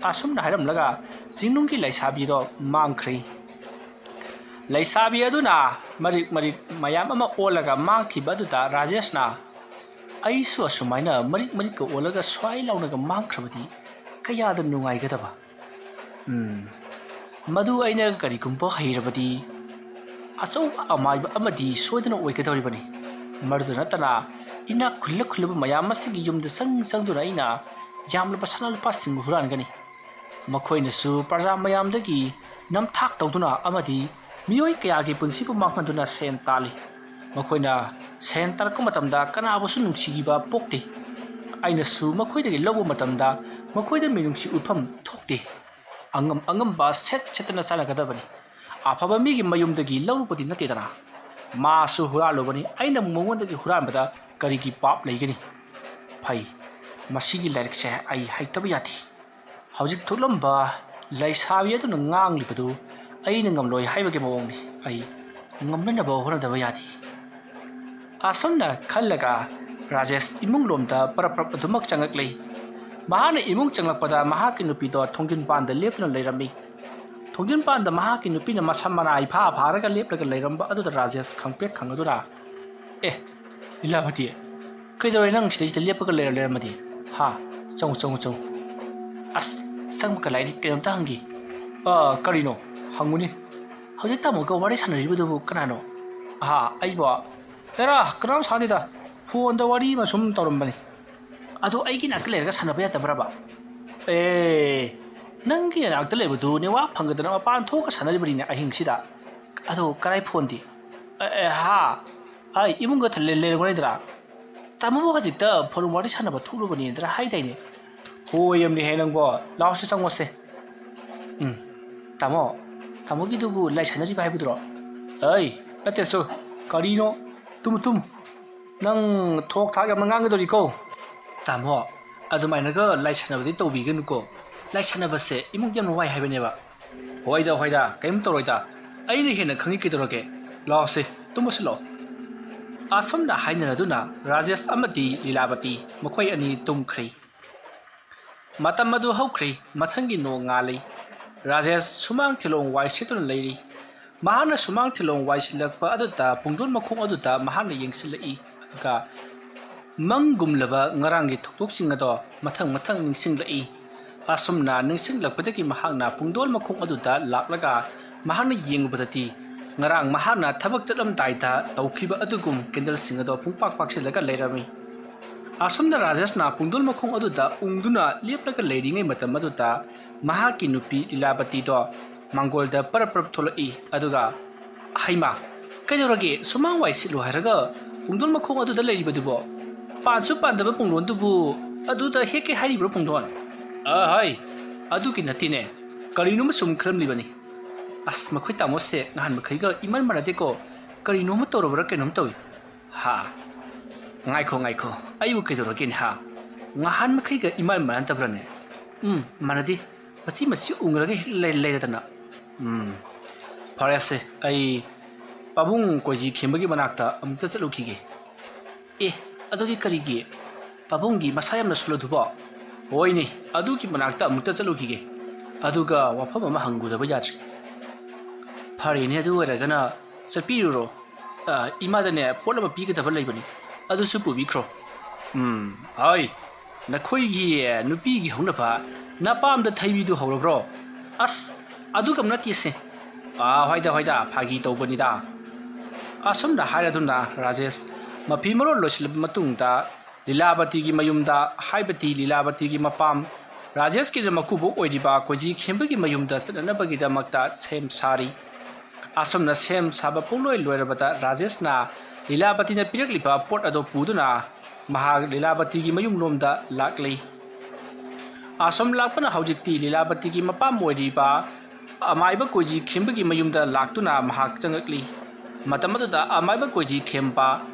ꯑꯁꯨꯝꯅ ꯍꯥꯏꯔꯝꯂꯒ ꯆꯤꯡꯅꯨꯡꯒꯤ ꯂꯩꯁꯥꯕꯤꯗꯣ ꯃꯥꯡꯈ꯭ꯔꯦ꯫ ꯂꯩꯁꯥꯕꯤ ꯑꯗꯨꯅ ꯃꯔꯤꯛ ꯃꯔꯤꯛ ꯃꯌꯥꯝ ꯑꯃ ꯑꯣꯜꯂꯒ ꯃꯥꯡꯈꯤꯕ ꯑꯗꯨꯗ ꯔꯥꯖꯦꯁꯅ, "ꯑꯩꯁꯨ ꯑꯁꯨꯃꯥꯏꯅ ꯃꯔꯤꯛ ꯃꯔꯤꯛꯀ ꯑꯣꯜꯂꯒ ꯁ꯭ꯋꯥꯏ ꯂꯥꯎꯅꯒ ꯃꯥꯡꯈ꯭ꯔꯕꯗꯤ ꯀꯌꯥꯗ ꯅꯨꯡꯉꯥꯏꯒꯗꯕ꯫ ꯎꯝ, ꯃꯗꯨ ꯑꯩꯅ ꯀꯔꯤꯒꯨꯝꯕ ꯍꯩꯔꯕꯗꯤ ꯑꯆꯧꯕ ꯑꯃꯥꯏꯕ ꯑꯃꯗꯤ ꯁꯣꯏꯗꯅ ꯑꯣꯏꯒꯗꯧꯔꯤꯕꯅꯤ꯫ ꯃꯗꯨꯗ ꯅꯠꯇꯅ ꯏꯅꯥꯛ ꯈꯨꯜꯂ ꯈꯨꯜꯂꯕ ꯃꯌꯥꯝ ꯑꯁꯤꯒꯤ ꯌꯨꯝꯗ ꯆꯪ ꯆꯪꯗꯨꯅ ꯑꯩꯅ ꯌꯥꯝꯂꯕ ꯁꯅꯥ ꯂꯨꯄꯥꯁꯤꯡ ꯍꯨꯔꯥꯟꯒꯅꯤ꯫ ꯃꯈꯣꯏꯅꯁꯨ ꯄ꯭ꯔꯖꯥ ꯃꯌꯥꯝꯗꯒꯤ ꯅꯝꯊꯥꯛ ꯇꯧꯗꯨꯅ ꯑꯃꯗꯤ ꯃꯤꯑꯣꯏ ꯀꯌꯥꯒꯤ ꯄꯨꯟꯁꯤꯕꯨ ꯃꯥꯡꯍꯟꯗꯨꯅ ꯁꯦꯟ ꯇꯥꯜꯂꯤ꯫ ꯃꯈꯣꯏꯅ ꯁꯦꯟ ꯇꯥꯔꯛꯄ ꯃꯇꯝꯗ ꯀꯅꯥꯕꯨꯁꯨ ꯅꯨꯡꯁꯤꯕ ꯄꯣꯛꯇꯦ꯫ ꯑꯩꯅꯁꯨ ꯃꯈꯣꯏꯗꯒꯤ ꯂꯧꯕ ꯃꯇꯝꯗ ꯃꯈꯣꯏꯗ ꯃꯤꯅꯨꯡꯁꯤ ꯎꯠꯐꯝ ꯊꯣꯛꯇꯦ꯫ ꯑꯉꯝ ꯑꯉꯝꯕ ꯁꯦꯠ ꯁꯦꯠꯇꯅ ꯆꯥꯅꯒꯗꯕꯅꯤ꯫ ꯑꯐꯕ ꯃꯤꯒꯤ ꯃꯌꯨꯝꯗꯒꯤ ꯂꯧꯔꯨꯕꯗꯤ ꯅꯠꯇꯦꯗꯅ꯫ ꯃꯥꯁꯨ ꯍꯨꯔꯥꯜꯂꯨꯕꯅꯤ, ꯑꯩꯅ ꯃꯉꯣꯟꯗꯒꯤ ꯍꯨꯔꯥꯟꯕꯗ ꯀꯔꯤꯒꯤ ꯄꯥꯞ ꯂꯩꯒꯅꯤ? ꯐꯩ, ꯃꯁꯤꯒꯤ ꯂꯥꯏꯔꯤꯛꯁꯦ ꯑꯩ ꯍꯩꯇꯕ ꯌꯥꯗꯦ"꯫ ꯍꯧꯖꯤꯛ ꯊꯣꯛꯂꯝꯕ ꯂꯩꯁꯥꯕꯤ ꯑꯗꯨꯅ ꯉꯥꯡꯂꯤꯕꯗꯨ ꯑꯩꯅ ꯉꯝꯂꯣꯏ ꯍꯥꯏꯕꯒꯤ ꯃꯑꯣꯡꯅꯤ꯫ ꯑꯩ ꯉꯝꯅꯅꯕ ꯍꯣꯠꯅꯗꯕ ꯌꯥꯗꯦ꯫ ꯑꯁꯨꯝꯅ ꯈꯜꯂꯒ ꯔꯥꯖꯦꯁ ꯏꯃꯨꯡꯂꯣꯝꯗ ꯄꯔꯞ ꯄꯔꯞ ꯑꯗꯨꯃꯛ ꯆꯪꯂꯛꯂꯦ꯫ ꯃꯍꯥꯛꯅ ꯏꯃꯨꯡ ꯆꯪꯂꯛꯄꯗ ꯃꯍꯥꯛꯀꯤ ꯅꯨꯄꯤꯗꯣ ꯊꯣꯡꯖꯤꯟꯄꯥꯟꯗ ꯂꯦꯞꯇꯨꯅ ꯂꯩꯔꯝꯃꯤ꯫ ꯊꯣꯡꯖꯤꯟꯄꯥꯟꯗ ꯃꯍꯥꯛꯀꯤ ꯅꯨꯄꯤꯅ ꯃꯁꯝ ꯃꯅꯥ ꯏꯐꯥ ꯐꯥꯔꯒ ꯂꯦꯞꯂꯒ ꯂꯩꯔꯝꯕ ꯑꯗꯨꯗ ꯔꯥꯖꯦꯁ ꯈꯪꯄ꯭ꯔꯦꯛ ꯈꯪꯉꯗꯨꯅ, "ꯑꯦ, ꯂꯤꯂꯥꯕꯇꯤ, ꯀꯩꯗꯧꯔꯦ ꯅꯪ ꯁꯤꯗꯩꯁꯤꯗ ꯂꯦꯞꯄꯒ ꯂꯩꯔ ꯂꯩꯔꯝꯃꯗꯤ? ꯍꯥ? ꯆꯪꯉꯨ, ꯆꯪꯉꯨ, ꯆꯪꯉꯨ꯫ ꯑꯁ, ꯆꯪꯕꯒ ꯂꯥꯏꯔꯤ, ꯀꯩꯅꯣꯝꯇ ꯍꯪꯒꯦ"꯫ "ꯑ, ꯀꯔꯤꯅꯣ? ꯍꯪꯉꯨꯅꯦ"꯫ "ꯍꯧꯖꯤꯛ ꯇꯥꯃꯣꯒ ꯋꯥꯔꯤ ꯁꯥꯟꯅꯔꯤꯕꯗꯨꯕꯨ ꯀꯅꯥꯅꯣ?" "ꯑꯍꯥ, ꯑꯩꯕꯣ? ꯑꯦꯔꯥ, ꯀꯅꯥꯝ ꯁꯥꯟꯅꯗꯦꯗ꯫ ꯐꯣꯟꯗ ꯋꯥꯔꯤ ꯑꯃ ꯁꯨꯝ ꯇꯧꯔꯝꯕꯅꯤ"꯫ "ꯑꯗꯣ ꯑꯩꯒꯤ ꯅꯥꯛꯇ ꯂꯩꯔꯒ ꯁꯥꯟꯅꯕ ꯌꯥꯗꯕ꯭ꯔꯕ?" "ꯑꯦ, ꯅꯪꯒꯤ ꯅꯅꯥꯛꯇ ꯂꯩꯕꯗꯨ ꯅꯦꯠꯋꯥꯛ ꯐꯪꯒꯗꯅ ꯃꯄꯥꯟ ꯊꯣꯛꯑꯒ ꯁꯥꯟꯅꯔꯤꯕꯅꯤꯅꯦ ꯑꯍꯤꯡꯁꯤꯗ"꯫ "ꯑꯗꯣ ꯀꯔꯥꯏ ꯐꯣꯟꯗꯤ?" "ꯑꯦ, ꯑꯦ, ꯍꯥ? ꯑꯩ ꯏꯃꯨꯡꯒ ꯊꯜꯂꯦ ꯂꯩꯔꯝꯒꯅꯤꯗ꯭ꯔꯥ? ꯇꯥꯃꯣꯕꯨ ꯍꯧꯖꯤꯛꯇ ꯐꯣꯟ ꯋꯥꯔꯤ ꯁꯥꯟꯅꯕ ꯊꯣꯛꯂꯨꯕꯅꯤꯗ꯭ꯔꯥ ꯍꯥꯏꯗꯥꯏꯅꯦ?" "ꯍꯣꯏ, ꯌꯥꯝꯅꯤ ꯍꯦ ꯅꯪꯕꯣ꯫ ꯂꯥꯛꯑꯣꯁꯦ, ꯆꯪꯉꯣꯁꯦ"꯫ "ꯎꯝ, ꯇꯥꯃꯣ, ꯇꯥꯃꯣꯒꯤꯗꯨꯕꯨ ꯂꯥꯏ ꯁꯥꯟꯅꯔꯤꯕ ꯍꯥꯏꯕꯗꯨꯔꯣ?" "ꯑꯩ, ꯅꯠꯇꯦ, ꯆꯣ, ꯀꯔꯤꯅꯣ? Tamu, Tamu. ꯅꯪ ꯊꯣꯛ ꯊꯥꯛ ꯌꯥꯝꯅ ꯉꯥꯡꯒꯗꯧꯔꯤꯀꯣ"꯫ ꯇꯥꯃꯣ, ꯑꯗꯨꯃꯥꯏꯅꯒ ꯂꯥꯏ ꯁꯥꯟꯅꯕꯗꯤ ꯇꯧꯕꯤꯒꯅꯨꯀꯣ꯫ ꯂꯥꯏ ꯁꯥꯟꯅꯕꯁꯦ ꯏꯃꯨꯡꯗ ꯌꯥꯝꯅ ꯋꯥꯏ ꯍꯥꯏꯕꯅꯦꯕ꯫ ꯍꯣꯏꯗ, ꯍꯣꯏꯗ, ꯀꯩꯝ ꯇꯧꯔꯣꯏꯗ꯫ ꯑꯩꯅ ꯍꯦꯟꯅ ꯈꯪꯉꯤ ꯀꯩꯗꯧꯔꯒꯦ? ꯂꯥꯛꯑꯣꯁꯦ, ꯇꯨꯝꯃꯁꯤ ꯂꯥꯛꯑꯣ꯫ ꯑꯁꯨꯝꯅ ꯍꯥꯏꯅꯔꯗꯨꯅ ꯔꯥꯖꯦꯁ ꯑꯃꯗꯤ ꯂꯤꯂꯥꯕꯇꯤ ꯃꯈꯣꯏ ꯑꯅꯤ ꯇꯨꯝꯈ꯭ꯔꯦ꯫ ꯃꯇꯝ ꯑꯗꯨ ꯍꯧꯈ꯭ꯔꯦ꯫ ꯃꯊꯪꯒꯤ ꯅꯣꯡ ꯉꯥꯜꯂꯤ꯫ ꯔꯥꯖꯦꯁ ꯁꯨꯃꯥꯡ ꯊꯤꯂꯣꯡ ꯋꯥꯏ ꯁꯤꯠꯇꯨꯅ ꯂꯩꯔꯤ꯫ ꯃꯍꯥꯛꯅ ꯁꯨꯃꯥꯡ ꯊꯤꯂꯣꯡ ꯋꯥꯏ ꯁꯤꯠꯂꯛꯄ ꯑꯗꯨꯗ ꯄꯨꯡꯗꯣꯟ ꯃꯈꯣꯡ ꯑꯗꯨꯗ ꯃꯍꯥꯛꯅ ꯌꯦꯡꯁꯤꯜꯂꯛꯏ꯫ ꯑꯗꯨꯒ ꯃꯪꯒꯨꯝꯂꯕ ꯉꯔꯥꯡꯒꯤ ꯊꯧꯗꯣꯛꯁꯤꯡ ꯑꯗꯣ ꯃꯊꯪ ꯃꯊꯪ ꯅꯤꯡꯁꯤꯡꯂꯛꯏ꯫ ꯑꯁꯨꯝꯅ ꯅꯤꯡꯁꯤꯡꯂꯛꯄꯗꯒꯤ ꯃꯍꯥꯛꯅ ꯄꯨꯡꯗꯣꯟ ꯃꯈꯣꯡ ꯑꯗꯨꯗ ꯂꯥꯛꯂꯒ ꯃꯍꯥꯛꯅ ꯌꯦꯡꯂꯨꯕꯗꯗꯤ ꯉꯔꯥꯡ ꯃꯍꯥꯛꯅ ꯊꯕꯛ ꯆꯠꯂꯝꯗꯥꯏꯗ ꯇꯧꯈꯤꯕ ꯑꯗꯨꯒꯨꯝ ꯀꯦꯟꯗꯜꯁꯤꯡ ꯑꯗꯣ ꯄꯨꯡꯄꯥꯛ ꯄꯥꯛꯁꯤꯜꯂꯒ ꯂꯩꯔꯝꯃꯤ꯫ ꯑꯁꯨꯝꯅ ꯔꯥꯖꯦꯁꯅ ꯄꯨꯡꯗꯣꯟ ꯃꯈꯣꯡ ꯑꯗꯨꯗ ꯎꯪꯗꯨꯅ ꯂꯦꯞꯂꯒ ꯂꯩꯔꯤꯉꯩ ꯃꯇꯝ ꯑꯗꯨꯗ ꯃꯍꯥꯛꯀꯤ ꯅꯨꯄꯤ ꯂꯤꯂꯥꯕꯇꯤꯗꯣ ꯃꯥꯡꯒꯣꯜꯗ ꯄꯔꯞ ꯄꯔꯞ ꯊꯣꯛꯂꯛꯏ꯫ ꯑꯗꯨꯒ, "ꯍꯩꯃꯥ, ꯀꯩꯗꯧꯔꯒꯦ? ꯁꯨꯃꯥꯡ ꯋꯥꯏ ꯁꯤꯠꯂꯨ ꯍꯥꯏꯔꯒ ꯄꯨꯡꯗꯣꯟ ꯃꯈꯣꯡ ꯑꯗꯨꯗ ꯂꯩꯔꯤꯕꯗꯨꯕꯣ? ꯄꯥꯟꯁꯨ ꯄꯥꯟꯗꯕ ꯄꯨꯡꯗꯣꯟꯗꯨꯕꯨ ꯑꯗꯨꯗ ꯍꯦꯛꯀꯦ ꯍꯥꯏꯔꯤꯕ꯭ꯔꯣ ꯄꯨꯡꯗꯣꯟ?" "ꯑ, ꯍꯥꯏ, ꯑꯗꯨꯒꯤ ꯅꯠꯇꯦꯅꯦ, ꯀꯔꯤꯅꯣꯃ ꯁꯨꯝ ꯈꯜꯂꯝꯂꯤꯕꯅꯤ꯫ ꯑꯁ, ꯃꯈꯣꯏ ꯇꯥꯃꯣꯁꯦ ꯅꯍꯥꯟ ꯃꯈꯩꯒ ꯏꯃꯥꯟ ꯃꯥꯟꯅꯗꯦꯀꯣ꯫ ꯀꯔꯤꯅꯣꯃ ꯇꯧꯔꯕ꯭ꯔꯥ ꯀꯩꯅꯣꯝ ꯇꯧꯏ꯫ ꯍꯥ? ꯉꯥꯏꯈꯣ, ꯉꯥꯏꯈꯣ, ꯑꯩꯕꯨ ꯀꯩꯗꯧꯔꯒꯦꯅꯦ, ꯍꯥ? ꯉꯍꯥꯟ ꯃꯈꯩꯒ ꯏꯃꯥꯟ ꯃꯥꯟꯅꯗꯕ꯭ꯔꯥꯅꯦ? ꯎꯝ, ꯃꯥꯟꯅꯗꯦ꯫ ꯃꯆꯤ ꯃꯆꯤ ꯎꯅꯔꯒ ꯍꯦꯛ ꯂꯩ-, ꯂꯩꯔꯗꯅ꯫ ꯎꯝ, ꯐꯔꯦꯁꯦ, ꯑꯩ ꯄꯥꯕꯨꯡ ꯀꯣꯏꯖꯤ ꯈꯦꯝꯕꯒꯤ ꯃꯅꯥꯛꯇ ꯑꯃꯨꯛꯇ ꯆꯠꯂꯨꯈꯤꯒꯦ꯫ ꯑꯦ, ꯑꯗꯨꯗꯤ ꯀꯔꯤꯒꯤ? ꯄꯥꯕꯨꯡꯒꯤ ꯃꯁꯥ ꯌꯥꯝꯅ ꯁꯣꯜꯂꯗꯨꯕꯣ? ꯍꯣꯏꯅꯦ, ꯑꯗꯨꯒꯤ ꯃꯅꯥꯛꯇ ꯑꯃꯨꯛꯇ ꯆꯠꯂꯨꯈꯤꯒꯦ꯫ ꯑꯗꯨꯒ ꯋꯥꯐꯝ ꯑꯃ ꯍꯪꯒꯗꯕ ꯌꯥꯗ꯭ꯔꯤ꯫ ꯐꯔꯦꯅꯦ, ꯑꯗꯨ ꯑꯣꯏꯔꯒꯅ ꯆꯠꯄꯤꯔꯨꯔꯣ꯫ ꯑ, ꯏꯃꯥꯗꯅꯦ, ꯄꯣꯠ ꯑꯃ ꯄꯤꯒꯗꯕ ꯂꯩꯕꯅꯤ, ꯑꯗꯨꯁꯨ ꯄꯨꯕꯤꯈ꯭ꯔꯣ꯫ ꯎꯝ, ꯍꯣꯏ, ꯅꯈꯣꯏꯒꯤ ꯅꯨꯄꯤꯒꯤ ꯍꯧꯅꯕ ꯅꯄꯥꯝꯗ ꯊꯩꯕꯤꯗꯨ ꯍꯧꯔꯕ꯭ꯔꯣ? ꯑꯁ, ꯑꯗꯨꯒ ꯅꯠꯇꯦꯁꯦ꯫ ꯑꯥ, ꯍꯣꯏꯗ, ꯍꯣꯏꯗ, ꯐꯥꯒꯤ ꯇꯧꯕꯅꯤꯗ꯫ ꯑꯁꯨꯝꯅ ꯍꯥꯏꯔꯗꯨꯅ ꯔꯥꯖꯦꯁ ꯃꯐꯤ ꯃꯔꯣꯜ ꯂꯣꯏꯁꯤꯜꯂꯕ ꯃꯇꯨꯡꯗ ꯂꯤꯂꯥꯕꯇꯤꯒꯤ ꯃꯌꯨꯝꯗ, ꯍꯥꯏꯕꯗꯤ ꯂꯤꯂꯥꯕꯇꯤꯒꯤ ꯃꯄꯥꯝ ꯔꯥꯖꯦꯁꯀꯤ ꯃꯀꯨꯕꯣꯛ ꯑꯣꯏꯔꯤꯕ ꯀꯣꯏꯖꯤ ꯈꯦꯝꯕꯒꯤ ꯃꯌꯨꯝꯗ ꯆꯠꯅꯅꯕꯒꯤꯗꯃꯛꯇ ꯁꯦꯝ ꯁꯥꯔꯤ꯫ ꯑꯁꯨꯝꯅ ꯁꯦꯝ ꯁꯥꯕ ꯄꯨꯡꯂꯣꯏ ꯂꯣꯏꯔꯕꯗ ꯔꯥꯖꯦꯁꯅ ꯂꯤꯂꯥꯕꯇꯤꯅ ꯄꯤꯔꯛꯂꯤꯕ ꯄꯣꯠ ꯑꯗꯨ ꯄꯨꯗꯨꯅ ꯃꯍꯥꯛ ꯂꯤꯂꯥꯕꯇꯤꯒꯤ ꯃꯌꯨꯝꯂꯣꯝꯗ ꯂꯥꯛꯂꯤ꯫ ꯑꯁꯨꯝ ꯂꯥꯛꯄꯅ ꯍꯧꯖꯤꯛꯇꯤ ꯂꯤꯂꯥꯕꯇꯤꯒꯤ ꯃꯄꯥꯝ ꯑꯣꯏꯔꯤꯕ ꯑꯃꯥꯏꯕ ꯀꯣꯏꯖꯤ ꯈꯦꯝꯕꯒꯤ ꯃꯌꯨꯝꯗ ꯂꯥꯛꯇꯨꯅ ꯃꯍꯥꯛ ꯆꯪꯂꯛꯂꯤ꯫ ꯃꯇꯝ ꯑꯗꯨꯗ ꯑꯃꯥꯏꯕ ꯀꯣꯏꯖꯤ ꯈꯦꯝꯕ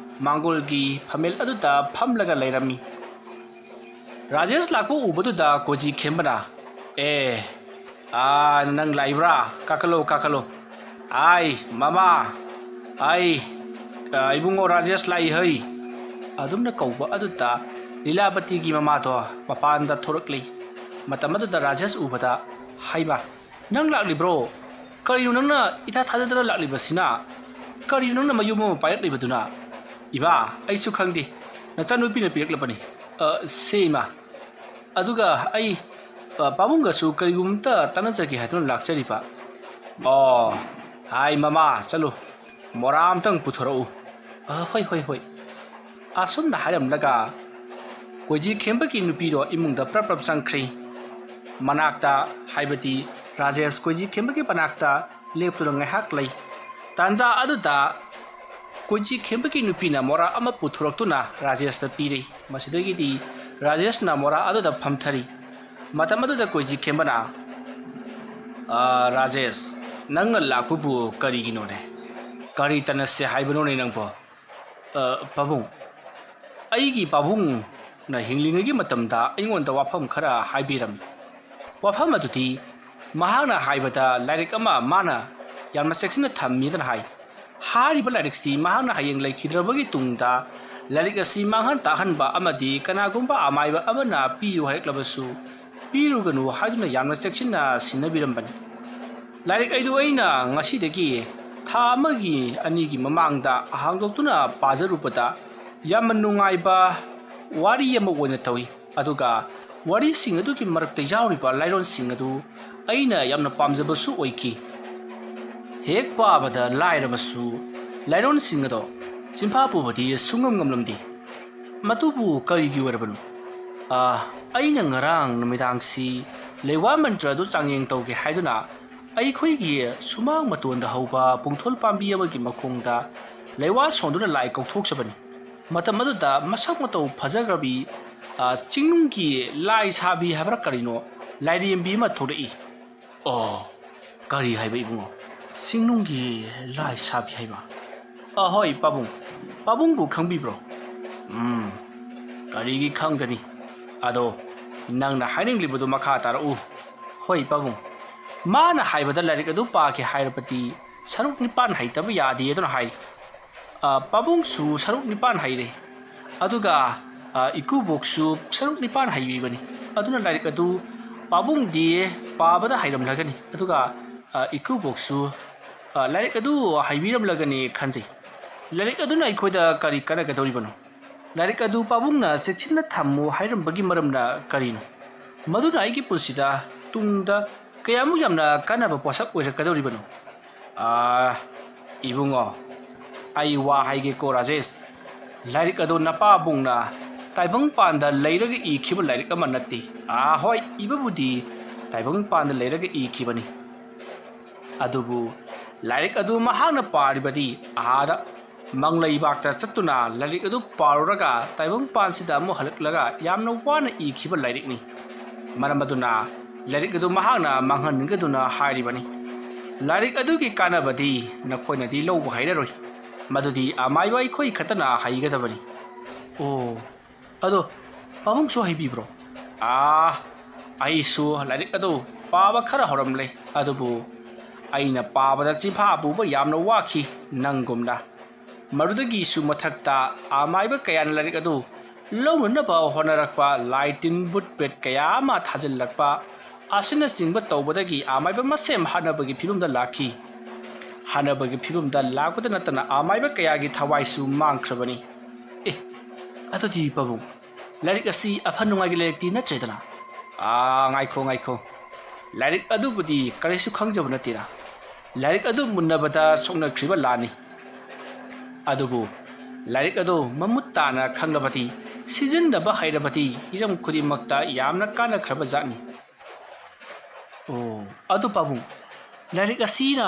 ꯃꯥꯡꯒꯣꯜꯒꯤ ꯐꯝꯃꯦꯜ ꯑꯗꯨꯗ ꯐꯝꯂꯒ ꯂꯩꯔꯝꯃꯤ꯫ ꯔꯥꯖꯦꯁ ꯂꯥꯛꯄ ꯎꯕꯗꯨꯗ ꯀꯣꯏꯖꯤ ꯈꯦꯝꯕꯅ, "ꯑꯦ, ꯑꯥ, ꯅꯪ ꯂꯥꯛꯏꯕ꯭ꯔꯥ? ꯀꯥꯈꯠꯂꯣ, ꯀꯥꯈꯠꯂꯣ꯫ ꯑꯥꯏ, ꯃꯃꯥ, ꯑꯥꯏ, ꯑ, ꯏꯕꯨꯡꯉꯣ ꯔꯥꯖꯦꯁ ꯂꯥꯛꯏ ꯍꯩ!" ꯑꯗꯨꯝꯅ ꯀꯧꯕ ꯑꯗꯨꯗ ꯂꯤꯂꯥꯕꯇꯤꯒꯤ ꯃꯃꯥꯗꯣ ꯃꯄꯥꯟꯗ ꯊꯣꯔꯛꯂꯤ꯫ ꯃꯇꯝ ꯑꯗꯨꯗ ꯔꯥꯖꯦꯁ ꯎꯕꯗ, "ꯍꯥꯏꯃ, ꯅꯪ ꯂꯥꯛꯂꯤꯕ꯭ꯔꯣ? ꯀꯔꯤꯅꯣ ꯅꯪꯅ ꯏꯊꯥ ꯊꯥꯖꯗꯅ ꯂꯥꯛꯂꯤꯕꯁꯤꯅ? ꯀꯔꯤꯅꯣ ꯅꯪꯅ ꯃꯌꯨꯝ ꯑꯃ ꯄꯥꯏꯔꯛꯂꯤꯕꯗꯨꯅ?" "ꯏꯃꯥ, ꯑꯩꯁꯨ ꯈꯪꯗꯦ, ꯅꯆꯥꯅꯨꯄꯤꯅ ꯄꯤꯔꯛꯂꯕꯅꯤ꯫" "ꯑ, ꯁꯦ ꯏꯃꯥ, ꯑꯗꯨꯒ ꯑꯩ, ꯑ, ꯄꯥꯕꯨꯡꯒꯁꯨ ꯀꯔꯤꯒꯨꯝꯕ ꯑꯝꯇ ꯇꯥꯟꯅꯖꯒꯦ ꯍꯥꯏꯗꯨꯅ ꯂꯥꯛꯆꯔꯤꯕ꯫" "ꯑꯣ, ꯍꯥꯏ ꯃꯃꯥ, ꯆꯠꯂꯨ, ꯃꯣꯔꯥ ꯑꯝꯇꯪ ꯄꯨꯊꯣꯔꯛꯎ꯫" "ꯑ, ꯍꯣꯏ, ꯍꯣꯏ, ꯍꯣꯏ꯫" ꯑꯁꯨꯝꯅ ꯍꯥꯏꯔꯝꯂꯒ ꯀꯣꯏꯖꯤ ꯈꯦꯝꯕꯒꯤ ꯅꯨꯄꯤꯗꯣ ꯏꯃꯨꯡꯗ ꯄ꯭ꯔꯞ ꯄ꯭ꯔꯞ ꯆꯪꯈ꯭ꯔꯤ꯫ ꯃꯅꯥꯛꯇ, ꯍꯥꯏꯕꯗꯤ ꯔꯥꯖꯦꯁ ꯀꯣꯏꯖꯤ ꯈꯦꯝꯕꯒꯤ ꯃꯅꯥꯛꯇ ꯂꯦꯞꯇꯨꯅ ꯉꯥꯏꯍꯥꯛ ꯂꯩ꯫ ꯇꯥꯟꯖꯥ ꯑꯗꯨꯗ ꯀꯣꯏꯖꯤ ꯈꯦꯝꯕꯒꯤ ꯅꯨꯄꯤꯅ ꯃꯣꯔꯥ ꯑꯃ ꯄꯨꯊꯣꯔꯛꯇꯨꯅ ꯔꯥꯖꯦꯁꯇ ꯄꯤꯔꯤ꯫ ꯃꯁꯤꯗꯒꯤꯗꯤ ꯔꯥꯖꯦꯁꯅ ꯃꯣꯔꯥ ꯑꯗꯨꯗ ꯐꯝꯊꯔꯤ꯫ ꯃꯇꯝ ꯑꯗꯨꯗ ꯀꯣꯏꯖꯤ ꯈꯦꯝꯕꯅ, "ꯑ, ꯔꯥꯖꯦꯁ, ꯅꯪꯅ ꯂꯥꯛꯄꯕꯨ ꯀꯔꯤꯒꯤꯅꯣꯅꯦ? ꯀꯔꯤ ꯇꯅꯁꯦ ꯍꯥꯏꯕꯅꯣꯅꯦ ꯅꯪꯕꯣ?" "ꯑ, ꯄꯥꯕꯨꯡ, ꯑꯩꯒꯤ ꯄꯥꯕꯨꯡꯅ ꯍꯤꯡꯂꯤꯉꯩꯒꯤ ꯃꯇꯝꯗ ꯑꯩꯉꯣꯟꯗ ꯋꯥꯐꯝ ꯈꯔ ꯍꯥꯏꯕꯤꯔꯝꯃꯤ꯫ ꯋꯥꯐꯝ ꯑꯗꯨꯗꯤ ꯃꯍꯥꯛꯅ ꯍꯥꯏꯕꯗ ꯂꯥꯏꯔꯤꯛ ꯑꯃ ꯃꯥꯅ ꯌꯥꯝꯅ ꯆꯦꯛꯁꯤꯟꯅ ꯊꯝꯃꯤꯗꯅ ꯍꯥꯏ꯫ ꯍꯥꯏꯔꯤꯕ ꯂꯥꯏꯔꯤꯛꯁꯤ ꯃꯍꯥꯛꯅ ꯍꯌꯦꯡ ꯂꯩꯈꯤꯗ꯭ꯔꯕꯒꯤ ꯇꯨꯡꯗ ꯂꯥꯏꯔꯤꯛ ꯑꯁꯤ ꯃꯥꯡꯍꯟ ꯇꯥꯛꯍꯟꯕ ꯑꯃꯗꯤ ꯀꯅꯥꯒꯨꯝꯕ ꯑꯃꯥꯏꯕ ꯑꯃꯅ ꯄꯤꯌꯨ ꯍꯥꯏꯔꯛꯂꯕꯁꯨ ꯄꯤꯔꯨꯒꯅꯨ ꯍꯥꯏꯗꯨꯅ ꯌꯥꯝꯅ ꯆꯦꯛꯁꯤꯟꯅ ꯁꯤꯟꯅꯕꯤꯔꯝꯕꯅꯤ꯫ ꯂꯥꯏꯔꯤꯛ ꯑꯗꯨ ꯑꯩꯅ ꯉꯁꯤꯗꯒꯤ ꯊꯥ ꯑꯃꯒꯤ ꯑꯅꯤꯒꯤ ꯃꯃꯥꯡꯗ ꯍꯥꯡꯗꯣꯛꯇꯨꯅ ꯄꯥꯖꯔꯨꯕꯗ ꯌꯥꯝꯅ ꯅꯨꯡꯉꯥꯏꯕ ꯋꯥꯔꯤ ꯑꯃ ꯑꯣꯏꯅ ꯇꯧꯏ꯫ ꯑꯗꯨꯒ ꯋꯥꯔꯤꯁꯤꯡ ꯑꯗꯨꯒꯤ ꯃꯔꯛꯇ ꯌꯥꯎꯔꯤꯕ ꯂꯥꯏꯔꯣꯟꯁꯤꯡ ꯑꯗꯨ ꯑꯩꯅ ꯌꯥꯝꯅ ꯄꯥꯝꯖꯕꯁꯨ ꯑꯣꯏꯈꯤ꯫ ꯍꯦꯛ ꯄꯥꯕꯗ ꯂꯥꯏꯔꯕꯁꯨ ꯂꯥꯏꯔꯣꯟꯁꯤꯡ ꯑꯗꯣ ꯆꯤꯟꯐꯥ ꯄꯨꯕꯗꯤ ꯁꯨꯡꯉꯝ ꯉꯝꯂꯝꯗꯦ꯫ ꯃꯗꯨꯕꯨ ꯀꯔꯤꯒꯤ ꯑꯣꯏꯔꯕꯅꯣ? ꯑꯥ, ꯑꯩꯅ ꯉꯔꯥꯡ ꯅꯨꯃꯤꯗꯥꯡꯁꯤ ꯂꯩꯋꯥ ꯃꯟꯇ꯭ꯔ ꯑꯗꯨ ꯆꯥꯡꯌꯦꯡ ꯇꯧꯒꯦ ꯍꯥꯏꯗꯨꯅ ꯑꯩꯈꯣꯏꯒꯤ ꯁꯨꯃꯥꯡ ꯃꯇꯣꯟꯗ ꯍꯧꯕ ꯄꯨꯡꯊꯣꯜ ꯄꯥꯝꯕꯤ ꯑꯃꯒꯤ ꯃꯈꯣꯡꯗ ꯂꯩꯋꯥ ꯁꯣꯟꯗꯨꯅ ꯂꯥꯏ ꯀꯧꯊꯣꯛꯆꯕꯅꯤ꯫ ꯃꯇꯝ ꯑꯗꯨꯗ ꯃꯁꯛ ꯃꯇꯧ ꯐꯖꯈ꯭ꯔꯕꯤ, ꯑ, ꯆꯤꯡꯅꯨꯡꯒꯤ ꯂꯥꯏ ꯁꯥꯕꯤ ꯍꯥꯏꯕ꯭ꯔꯥ ꯀꯔꯤꯅꯣ, ꯂꯥꯏꯔꯦꯝꯕꯤ ꯑꯃ ꯊꯣꯛꯂꯛꯏ꯫ "ꯑꯣ, ꯀꯔꯤ ꯍꯥꯏꯕ ꯏꯕꯨꯡꯉꯣ? ꯆꯤꯡꯅꯨꯡꯒꯤ ꯂꯥꯏ ꯁꯥꯕꯤ ꯍꯥꯏꯕ?" "ꯑ, ꯍꯣꯏ ꯄꯥꯕꯨꯡ꯫ ꯄꯥꯕꯨꯡꯕꯨ ꯈꯪꯕꯤꯕ꯭ꯔꯣ?" "ꯎꯝ, ꯀꯔꯤꯒꯤ ꯈꯪꯒꯅꯤ? ꯑꯗꯣ ꯅꯪꯅ ꯍꯥꯏꯅꯤꯡꯂꯤꯕꯗꯨ ꯃꯈꯥ ꯇꯥꯔꯛꯎ꯫ ꯍꯣꯏ ꯄꯥꯕꯨꯡ, ꯃꯥꯅ ꯍꯥꯏꯕꯗ ꯂꯥꯏꯔꯤꯛ ꯑꯗꯨ ꯄꯥꯒꯦ ꯍꯥꯏꯔꯕꯗꯤ ꯁꯔꯨꯛ ꯅꯤꯄꯥꯟ ꯍꯩꯇꯕ ꯌꯥꯗꯦ ꯑꯗꯨꯅ ꯍꯥꯏ꯫ ꯑ, ꯄꯥꯕꯨꯡꯁꯨ ꯁꯔꯨꯛ ꯅꯤꯄꯥꯟ ꯍꯩꯔꯦ, ꯑꯗꯨꯒ, ꯑ, ꯏꯀꯨꯕꯣꯛꯁꯨ ꯁꯔꯨꯛ ꯅꯤꯄꯥꯟ ꯍꯩꯕꯤꯕꯅꯤ꯫ ꯑꯗꯨꯅ ꯂꯥꯏꯔꯤꯛ ꯑꯗꯨ ꯄꯥꯕꯨꯡꯗꯤ ꯄꯥꯕꯗ ꯍꯩꯔꯝꯂꯒꯅꯤ, ꯑꯗꯨꯒ, ꯑ, ꯏꯀꯨꯕꯣꯛꯁꯨ, ꯑ, ꯂꯥꯏꯔꯤꯛ ꯑꯗꯨ ꯍꯩꯕꯤꯔꯝꯂꯒꯅꯤ ꯈꯟꯖꯩ꯫ ꯂꯥꯏꯔꯤꯛ ꯑꯗꯨꯅ ꯑꯩꯈꯣꯏꯗ ꯀꯔꯤ ꯀꯥꯟꯅꯒꯗꯧꯔꯤꯕꯅꯣ? ꯂꯥꯏꯔꯤꯛ ꯑꯗꯨ ꯄꯥꯕꯨꯡꯅ ꯆꯦꯛꯁꯤꯟꯅ ꯊꯝꯃꯨ ꯍꯥꯏꯔꯝꯕꯒꯤ ꯃꯔꯝꯅ ꯀꯔꯤꯅꯣ? ꯃꯗꯨꯅ ꯑꯩꯒꯤ ꯄꯨꯟꯁꯤꯗ ꯇꯨꯡꯗ ꯀꯌꯥꯃꯨꯛ ꯌꯥꯝꯅ ꯀꯥꯟꯅꯕ ꯄꯣꯠꯁꯛ ꯑꯣꯏꯔꯛꯀꯗꯧꯔꯤꯕꯅꯣ? ꯑꯥ, ꯏꯕꯨꯡꯉꯣ, ꯑꯩ ꯋꯥ ꯍꯥꯏꯒꯦꯀꯣ ꯔꯥꯖꯦꯁ꯫ ꯂꯥꯏꯔꯤꯛ ꯑꯗꯨ ꯅꯄꯥꯕꯨꯡꯅ ꯇꯥꯏꯕꯪꯄꯥꯟꯗ ꯂꯩꯔꯒ ꯏꯈꯤꯕ ꯂꯥꯏꯔꯤꯛ ꯑꯃ ꯅꯠꯇꯦ꯫ ꯑꯥ, ꯍꯣꯏ, ꯏꯕꯕꯨꯗꯤ ꯇꯥꯏꯕꯪꯄꯥꯟꯗ ꯂꯩꯔꯒ ꯏꯈꯤꯕꯅꯤ꯫ ꯑꯗꯨꯕꯨ ꯂꯥꯏꯔꯤꯛ ꯑꯗꯨ ꯃꯍꯥꯛꯅ ꯄꯥꯔꯤꯕꯗꯤ ꯑꯥꯗ ꯃꯪꯂꯩꯕꯥꯛꯇ ꯆꯠꯇꯨꯅ ꯂꯥꯏꯔꯤꯛ ꯑꯗꯨ ꯄꯥꯔꯨꯔꯒ ꯇꯥꯏꯕꯪꯄꯥꯟꯁꯤꯗ ꯑꯃꯨꯛ ꯍꯜꯂꯛꯂꯒ ꯌꯥꯝꯅ ꯋꯥꯅ ꯏꯈꯤꯕ ꯂꯥꯏꯔꯤꯛꯅꯤ꯫ ꯃꯔꯝ ꯑꯗꯨꯅ ꯂꯥꯏꯔꯤꯛ ꯑꯗꯨ ꯃꯍꯥꯛꯅ ꯃꯥꯡꯍꯟꯅꯤꯡꯒꯗꯨꯅ ꯍꯥꯏꯔꯤꯕꯅꯤ꯫ ꯂꯥꯏꯔꯤꯛ ꯑꯗꯨꯒꯤ ꯀꯥꯟꯅꯕꯗꯤ ꯅꯈꯣꯏꯅꯗꯤ ꯂꯧꯕ ꯍꯩꯔꯔꯣꯏ꯫ ꯃꯗꯨꯗꯤ ꯑꯃꯥꯏꯕ ꯑꯩꯈꯣꯏ ꯈꯛꯇꯅ ꯍꯩꯒꯗꯕꯅꯤ꯫ ꯑꯣ, ꯑꯗꯣ ꯄꯥꯕꯨꯡꯁꯨ ꯍꯩꯕꯤꯕ꯭ꯔꯣ? ꯑꯥ, ꯑꯩꯁꯨ ꯂꯥꯏꯔꯤꯛ ꯑꯗꯨ ꯄꯥꯕ ꯈꯔ ꯍꯧꯔꯝꯂꯦ, ꯑꯗꯨꯕꯨ ꯑꯩꯅ ꯄꯥꯕꯗ ꯆꯤꯟꯐꯥ ꯄꯨꯕ ꯌꯥꯝꯅ ꯋꯥꯈꯤ, ꯅꯪꯒꯨꯝꯅ꯫ ꯃꯗꯨꯗꯒꯤꯁꯨ ꯃꯊꯛꯇ ꯑꯃꯥꯏꯕ ꯀꯌꯥꯅ ꯂꯥꯏꯔꯤꯛ ꯑꯗꯨ ꯂꯧꯅꯅꯕ ꯍꯣꯠꯅꯔꯛꯄ, ꯂꯥꯏ ꯇꯤꯟ ꯕꯨꯠ ꯄ꯭ꯔꯦꯠ ꯀꯌꯥ ꯑꯃ ꯊꯥꯖꯤꯜꯂꯛꯄ ꯑꯁꯤꯅꯆꯤꯡꯕ ꯇꯧꯕꯗꯒꯤ ꯑꯃꯥꯏꯕ ꯃꯁꯦꯝ ꯍꯥꯠꯅꯕꯒꯤ ꯐꯤꯕꯝꯗ ꯂꯥꯛꯈꯤ꯫ ꯍꯥꯠꯅꯕꯒꯤ ꯐꯤꯕꯝꯗ ꯂꯥꯛꯄꯗ ꯅꯠꯇꯅ ꯑꯃꯥꯏꯕ ꯀꯌꯥꯒꯤ ꯊꯋꯥꯏꯁꯨ ꯃꯥꯡꯈ꯭ꯔꯕꯅꯤ꯫ ꯑꯦ, ꯑꯗꯨꯗꯤ ꯄꯥꯕꯨꯡ, ꯂꯥꯏꯔꯤꯛ ꯑꯁꯤ ꯑꯐ ꯅꯨꯡꯉꯥꯏꯒꯤ ꯂꯥꯏꯔꯤꯛꯇꯤ ꯅꯠꯇ꯭ꯔꯦꯗꯅ? ꯑꯥ, ꯉꯥꯏꯈꯣ, ꯉꯥꯏꯈꯣ꯫ ꯂꯥꯏꯔꯤꯛ ꯑꯗꯨꯕꯨꯗꯤ ꯀꯔꯤꯁꯨ ꯈꯪꯖꯕ ꯅꯠꯇꯦꯗ꯫ ꯂꯥꯏꯔꯤꯛ ꯑꯗꯨ ꯃꯨꯟꯅꯕꯗ ꯁꯣꯛꯅꯈ꯭ꯔꯤꯕ ꯂꯥꯟꯅꯤ꯫ ꯑꯗꯨꯕꯨ ꯂꯥꯏꯔꯤꯛ ꯑꯗꯨ ꯃꯃꯨꯠ ꯇꯥꯅ ꯈꯪꯂꯕꯗꯤ, ꯁꯤꯖꯤꯟꯅꯕ ꯍꯩꯔꯕꯗꯤ ꯍꯤꯔꯝ ꯈꯨꯗꯤꯡꯃꯛꯇ ꯌꯥꯝꯅ ꯀꯥꯟꯅꯈ꯭ꯔꯕ ꯖꯥꯠꯅꯤ꯫ ꯑꯣ, ꯑꯗꯨ ꯄꯥꯕꯨꯡ, ꯂꯥꯏꯔꯤꯛ ꯑꯁꯤꯅ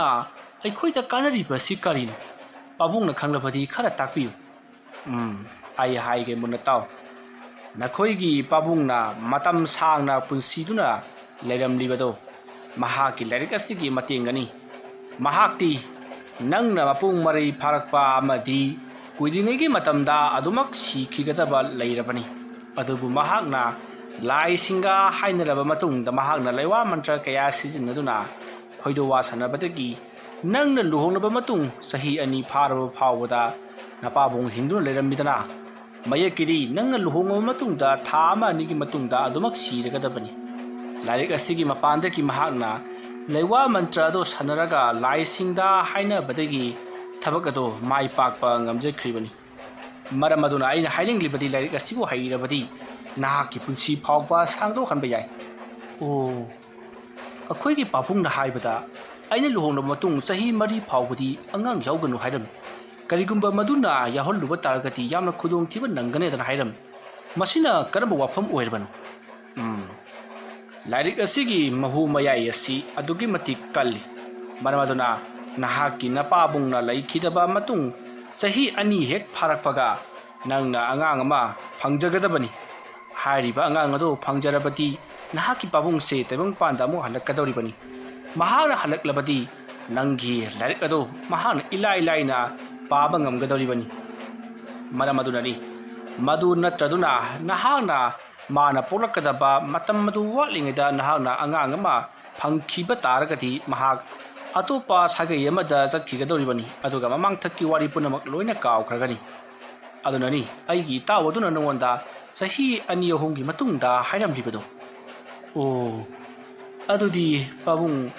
ꯑꯩꯈꯣꯏꯗ ꯀꯥꯟꯅꯔꯤꯕꯁꯤ ꯀꯔꯤꯅꯣ? ꯄꯥꯕꯨꯡꯅ ꯈꯪꯂꯕꯗꯤ ꯈꯔ ꯇꯥꯛꯄꯤꯌꯨ꯫ ꯎꯝ, ꯑꯩ ꯍꯥꯏꯒꯦ ꯃꯨꯟꯅ ꯇꯥꯎ꯫ ꯅꯈꯣꯏꯒꯤ ꯄꯥꯕꯨꯡꯅ ꯃꯇꯝ ꯁꯥꯡꯅ ꯄꯨꯟꯁꯤꯗꯨꯅ ꯂꯩꯔꯝꯂꯤꯕꯗꯣ ꯃꯍꯥꯛꯀꯤ ꯂꯥꯏꯔꯤꯛ ꯑꯁꯤꯒꯤ ꯃꯇꯦꯡꯅꯅꯤ꯫ ꯃꯍꯥꯛꯇꯤ ꯅꯪꯅ ꯃꯄꯨꯡ ꯃꯔꯩ ꯐꯥꯔꯛꯄ ꯑꯃꯗꯤ ꯀꯨꯏꯗ꯭ꯔꯤꯉꯩꯒꯤ ꯃꯇꯝꯗ ꯑꯗꯨꯃꯛ ꯁꯤꯈꯤꯒꯗꯕ ꯂꯩꯔꯕꯅꯤ꯫ ꯑꯗꯨꯕꯨ ꯃꯍꯥꯛꯅ ꯂꯥꯏꯁꯤꯡꯒ ꯍꯥꯏꯅꯔꯕ ꯃꯇꯨꯡꯗ ꯃꯍꯥꯛꯅ ꯂꯩꯋꯥ ꯃꯟꯇ꯭ꯔ ꯀꯌꯥ ꯁꯤꯖꯤꯟꯅꯗꯨꯅ ꯈꯣꯏꯗꯧ ꯋꯥꯁꯟꯅꯕꯗꯒꯤ ꯅꯪꯅ ꯂꯨꯍꯣꯡꯂꯕ ꯃꯇꯨꯡ ꯆꯍꯤ ꯑꯅꯤ ꯐꯥꯔꯕ ꯐꯥꯎꯕꯗ ꯅꯄꯥꯕꯨꯡ ꯍꯤꯡꯗꯨꯅ ꯂꯩꯔꯝꯃꯤꯗꯅ, ꯃꯌꯦꯛꯀꯤꯗꯤ ꯅꯪꯅ ꯂꯨꯍꯣꯡꯂꯕ ꯃꯇꯨꯡꯗ ꯊꯥ ꯑꯃ ꯑꯅꯤꯒꯤ ꯃꯇꯨꯡꯗ ꯑꯗꯨꯃꯛ ꯁꯤꯔꯒꯗꯕꯅꯤ꯫ ꯂꯥꯏꯔꯤꯛ ꯑꯁꯤꯒꯤ ꯃꯄꯥꯟꯗꯒꯤ ꯃꯍꯥꯛꯅ ꯂꯩꯋꯥ ꯃꯟꯇ꯭ꯔ ꯑꯗꯨ ꯁꯥꯟꯅꯔꯒ ꯂꯥꯏꯁꯤꯡꯗ ꯍꯥꯏꯅꯕꯗꯒꯤ ꯊꯕꯛ ꯑꯗꯨ ꯃꯥꯏ ꯄꯥꯛꯄ ꯉꯝꯖꯈ꯭ꯔꯤꯕꯅꯤ꯫ ꯃꯔꯝ ꯑꯗꯨꯅ ꯑꯩꯅ ꯍꯥꯏꯅꯤꯡꯂꯤꯕꯗꯤ ꯂꯥꯏꯔꯤꯛ ꯑꯁꯤꯕꯨ ꯍꯩꯔꯕꯗꯤ ꯅꯍꯥꯛꯀꯤ ꯄꯨꯟꯁꯤ ꯐꯥꯎꯕ ꯁꯥꯡꯗꯣꯛꯍꯟꯕ ꯌꯥꯏ꯫ ꯑꯣ, ꯑꯩꯈꯣꯏꯒꯤ ꯄꯥꯕꯨꯡꯅ ꯍꯥꯏꯕꯗ ꯑꯩꯅ ꯂꯨꯍꯣꯡꯂꯕ ꯃꯇꯨꯡ ꯆꯍꯤ ꯃꯔꯤ ꯐꯥꯎꯕꯗꯤ ꯑꯉꯥꯡ ꯌꯥꯎꯒꯅꯨ ꯍꯥꯏꯔꯝꯃꯤ꯫ ꯀꯔꯤꯒꯨꯝꯕ ꯃꯗꯨꯅ ꯌꯥꯎꯍꯜꯂꯨꯕ ꯇꯥꯔꯒꯗꯤ ꯌꯥꯝꯅ ꯈꯨꯗꯣꯡꯊꯤꯕ ꯅꯪꯒꯅꯤꯗꯅ ꯍꯥꯏꯔꯝꯃꯤ꯫ ꯃꯁꯤꯅ ꯀꯔꯝꯕ ꯋꯥꯐꯝ ꯑꯣꯏꯔꯕꯅꯣ? ꯎꯝ, ꯂꯥꯏꯔꯤꯛ ꯑꯁꯤꯒꯤ ꯃꯍꯨ ꯃꯌꯥꯏ ꯑꯁꯤ ꯑꯗꯨꯛꯀꯤ ꯃꯇꯤꯛ ꯀꯜꯂꯤ꯫ ꯃꯔꯝ ꯑꯗꯨꯅ ꯅꯍꯥꯛꯀꯤ ꯅꯄꯥꯕꯨꯡꯅ ꯂꯩꯈꯤꯗꯕ ꯃꯇꯨꯡ ꯆꯍꯤ ꯑꯅꯤ ꯍꯦꯛ ꯐꯥꯔꯛꯄꯒ ꯅꯪꯅ ꯑꯉꯥꯡ ꯑꯃ ꯐꯪꯖꯒꯗꯕꯅꯤ꯫ ꯍꯥꯏꯔꯤꯕ ꯑꯉꯥꯡ ꯑꯗꯨ ꯐꯪꯖꯔꯕꯗꯤ ꯅꯍꯥꯛꯀꯤ ꯄꯥꯕꯨꯡꯁꯦ ꯇꯥꯏꯕꯪꯄꯥꯟꯗ ꯑꯃꯨꯛ ꯍꯜꯂꯛꯀꯗꯧꯔꯤꯕꯅꯤ꯫ ꯃꯍꯥꯛꯅ ꯍꯜꯂꯛꯂꯕꯗꯤ ꯅꯪꯒꯤ ꯂꯥꯏꯔꯤꯛ ꯑꯗꯨ ꯃꯍꯥꯛꯅ ꯏꯂꯥꯏ ꯂꯥꯏꯅ ꯄꯥꯕ ꯉꯝꯒꯗꯧꯔꯤꯕꯅꯤ꯫ ꯃꯔꯝ ꯑꯗꯨꯅꯅꯤ, ꯃꯗꯨ ꯅꯠꯇ꯭ꯔꯗꯨꯅ ꯅꯍꯥꯛꯅ ꯃꯥꯅ ꯄꯣꯛꯂꯛꯀꯗꯕ ꯃꯇꯝ ꯑꯗꯨ ꯋꯥꯠꯂꯤꯉꯩꯗ ꯅꯍꯥꯛꯅ ꯑꯉꯥꯡ ꯑꯃ ꯐꯪꯈꯤꯕ ꯇꯥꯔꯒꯗꯤ ꯃꯍꯥꯛ ꯑꯇꯣꯞꯄ ꯁꯥꯒꯩ ꯑꯃꯗ ꯆꯠꯈꯤꯒꯗꯧꯔꯤꯕꯅꯤ, ꯑꯗꯨꯒ ꯃꯃꯥꯡꯊꯛꯀꯤ ꯋꯥꯔꯤ ꯄꯨꯝꯅꯃꯛ ꯂꯣꯏꯅ ꯀꯥꯎꯈ꯭ꯔꯒꯅꯤ꯫ ꯑꯗꯨꯅꯅꯤ ꯑꯩꯒꯤ ꯏꯇꯥꯎ ꯑꯗꯨꯅ ꯅꯉꯣꯟꯗ ꯆꯍꯤ ꯑꯅꯤ ꯑꯍꯨꯝꯒꯤ ꯃꯇꯨꯡꯗ ꯍꯥꯏꯔꯝꯂꯤꯕꯗꯣ꯫ ꯑꯣ, ꯑꯗꯨꯗꯤ ꯄꯥꯕꯨꯡ,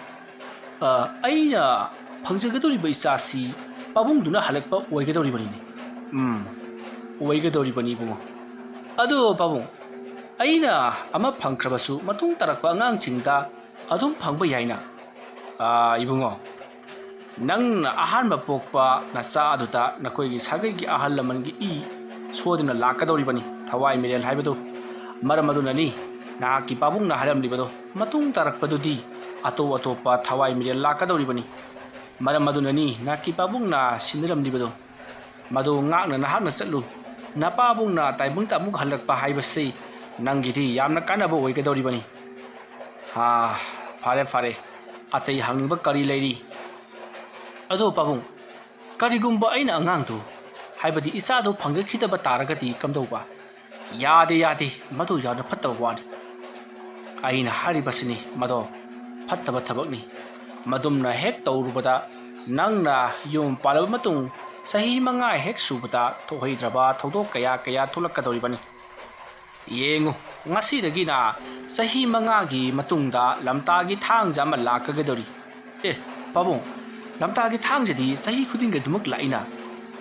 ꯑ, ꯑꯩꯅ ꯐꯪꯖꯒꯗꯧꯔꯤꯕ ꯏꯆꯥꯁꯤ ꯄꯥꯕꯨꯡꯗꯨꯅ ꯍꯜꯂꯛꯄ ꯑꯣꯏꯒꯗꯧꯔꯤꯕꯅꯤꯅꯦ꯫ ꯎꯝ, ꯑꯣꯏꯒꯗꯧꯔꯤꯕꯅꯤ ꯏꯕꯨꯡꯉꯣ꯫ ꯑꯗꯣ ꯄꯥꯕꯨꯡ, ꯑꯩꯅ ꯑꯃ ꯐꯪꯈ꯭ꯔꯕꯁꯨ ꯃꯇꯨꯡ ꯇꯥꯔꯛꯄ ꯑꯉꯥꯡꯁꯤꯡꯗ ꯑꯗꯨꯝ ꯐꯪꯕ ꯌꯥꯏꯅ꯫ ꯑꯥ, ꯏꯕꯨꯡꯉꯣ, ꯅꯪꯅ ꯑꯍꯥꯟꯕ ꯄꯣꯛꯄ ꯅꯆꯥ ꯑꯗꯨꯗ ꯅꯈꯣꯏꯒꯤ ꯁꯥꯒꯩꯒꯤ ꯑꯍꯜ ꯂꯃꯟꯒꯤ ꯏ ꯁꯣꯏꯗꯅ ꯂꯥꯛꯀꯗꯧꯔꯤꯕꯅꯤ, ꯊꯋꯥꯏ ꯃꯤꯔꯦꯜ ꯍꯥꯏꯕꯗꯨ꯫ ꯃꯔꯝ ꯑꯗꯨꯅꯅꯤ ꯅꯍꯥꯛꯀꯤ ꯄꯥꯕꯨꯡꯅ ꯍꯥꯏꯔꯝꯂꯤꯕꯗꯣ꯫ ꯃꯇꯨꯡ ꯇꯥꯔꯛꯄꯗꯨꯗꯤ ꯑꯇꯣꯞ ꯑꯇꯣꯞꯄ ꯊꯋꯥꯏ ꯃꯤꯔꯦꯜ ꯂꯥꯛꯀꯗꯧꯔꯤꯕꯅꯤ꯫ ꯃꯔꯝ ꯑꯗꯨꯅꯅꯤ ꯅꯍꯥꯛꯀꯤ ꯄꯥꯕꯨꯡꯅ ꯁꯤꯟꯅꯔꯝꯂꯤꯕꯗꯣ꯫ ꯃꯗꯨ ꯉꯥꯛꯅ ꯅꯍꯥꯛꯅ ꯆꯠꯂꯨ꯫ ꯅꯄꯥꯕꯨꯡꯅ ꯇꯥꯏꯕꯪꯗ ꯑꯃꯨꯛ ꯍꯜꯂꯛꯄ ꯍꯥꯏꯕꯁꯤ ꯅꯪꯒꯤꯗꯤ ꯌꯥꯝꯅ ꯀꯥꯟꯅꯕ ꯑꯣꯏꯒꯗꯧꯔꯤꯕꯅꯤ꯫ ꯑꯥ, ꯐꯔꯦ, ꯐꯔꯦ꯫ ꯑꯇꯩ ꯍꯪꯅꯤꯡꯕ ꯀꯔꯤ ꯂꯩꯔꯤ? ꯑꯗꯣ ꯄꯥꯕꯨꯡ, ꯀꯔꯤꯒꯨꯝꯕ ꯑꯩꯅ ꯑꯉꯥꯡꯗꯨ, ꯍꯥꯏꯕꯗꯤ ꯏꯆꯥꯗꯨ ꯐꯪꯖꯈꯤꯗꯕ ꯇꯥꯔꯒꯗꯤ ꯀꯝꯗꯧꯕ? "ꯌꯥꯗꯦ, ꯌꯥꯗꯦ, ꯃꯗꯨ ꯌꯥꯝꯅ ꯐꯠꯇꯕ ꯋꯥꯅꯤ꯫ ꯑꯩꯅ ꯍꯥꯏꯔꯤꯕꯁꯤꯅꯤ, ꯃꯗꯣ ꯐꯠꯇꯕ ꯊꯕꯛꯅꯤ꯫ ꯃꯗꯨꯝꯅ ꯍꯦꯛ ꯇꯧꯔꯨꯕꯗ ꯅꯪꯅ ꯌꯨꯝ ꯄꯥꯜꯂꯕ ꯃꯇꯨꯡ ꯆꯍꯤ ꯃꯉꯥ ꯍꯦꯛ ꯁꯨꯕꯗ ꯊꯣꯛꯍꯩꯗ꯭ꯔꯕ ꯊꯧꯗꯣꯛ ꯀꯌꯥ ꯀꯌꯥ ꯊꯣꯛꯂꯛꯀꯗꯧꯔꯤꯕꯅꯤ꯫ ꯌꯦꯡꯉꯨ, ꯉꯁꯤꯗꯒꯤꯅ ꯆꯍꯤ ꯃꯉꯥꯒꯤ ꯃꯇꯨꯡꯗ ꯂꯝꯇꯥꯒꯤ ꯊꯥꯡꯖ ꯑꯃ ꯂꯥꯛꯀꯗꯧꯔꯤ꯫" "ꯑꯦ, ꯄꯥꯕꯨꯡ, ꯂꯝꯇꯥꯒꯤ ꯊꯥꯡꯖꯗꯤ ꯆꯍꯤ ꯈꯨꯗꯤꯡꯒꯤ ꯑꯗꯨꯃꯛ ꯂꯥꯛꯏꯅ?"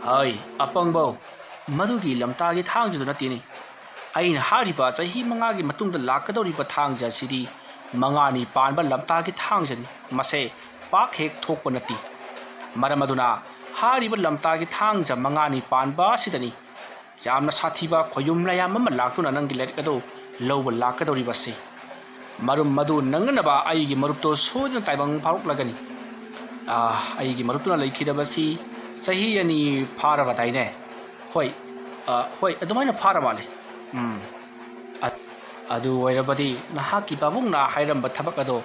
"ꯍꯩ, ꯑꯄꯪꯕꯧ, ꯃꯗꯨꯒꯤ ꯂꯝꯇꯥꯒꯤ ꯊꯥꯡꯖꯗꯨ ꯅꯠꯇꯦꯅꯦ꯫ ꯑꯩꯅ ꯍꯥꯏꯔꯤꯕ ꯆꯍꯤ ꯃꯉꯥꯒꯤ ꯃꯇꯨꯡꯗ ꯂꯥꯛꯀꯗꯧꯔꯤꯕ ꯊꯥꯡꯖ ꯑꯁꯤꯗꯤ ꯃꯉꯥꯅꯤ ꯄꯥꯟꯕ ꯂꯝꯇꯥꯒꯤ ꯊꯥꯡꯖꯅꯤ꯫ ꯃꯁꯦ ꯄꯥꯛ ꯍꯦꯛ ꯊꯣꯛꯄ ꯅꯠꯇꯦ꯫ ꯃꯔꯝ ꯑꯗꯨꯅ ꯍꯥꯏꯔꯤꯕ ꯂꯝꯇꯥꯒꯤ ꯊꯥꯡꯖ ꯃꯉꯥꯅꯤ ꯄꯥꯟꯕ ꯑꯁꯤꯗꯅꯤ ꯌꯥꯝꯅ ꯁꯥꯊꯤꯕ ꯈꯣꯌꯨꯝ ꯂꯥꯌꯥꯝ ꯑꯃ ꯂꯥꯛꯇꯨꯅ ꯅꯪꯒꯤ ꯂꯥꯏꯔꯤꯛ ꯑꯗꯨ ꯂꯧꯕ ꯂꯥꯛꯀꯗꯧꯔꯤꯕꯁꯤ꯫ ꯃꯔꯝ ꯑꯗꯨ ꯅꯪꯅꯅꯕ ꯑꯩꯒꯤ ꯃꯔꯨꯞꯇꯣ ꯁꯣꯏꯗꯅ ꯇꯥꯏꯕꯪ ꯐꯥꯎꯔꯛꯂꯒꯅꯤ꯫" "ꯑꯥ, ꯑꯩꯒꯤ ꯃꯔꯨꯞꯇꯨꯅ ꯂꯩꯈꯤꯗꯕꯁꯤ ꯆꯍꯤ ꯑꯅꯤ ꯐꯥꯔꯕꯗꯥꯏꯅꯦ?" "ꯍꯣꯏ, ꯑꯥ, ꯍꯣꯏ, ꯑꯗꯨꯃꯥꯏꯅ ꯐꯥꯔ ꯃꯥꯜꯂꯦ꯫" "ꯎꯝ, ꯑ-, ꯑꯗꯨ ꯑꯣꯏꯔꯕꯗꯤ ꯅꯍꯥꯛꯀꯤ ꯄꯥꯕꯨꯡꯅ ꯍꯥꯏꯔꯝꯕ ꯊꯕꯛ ꯑꯗꯣ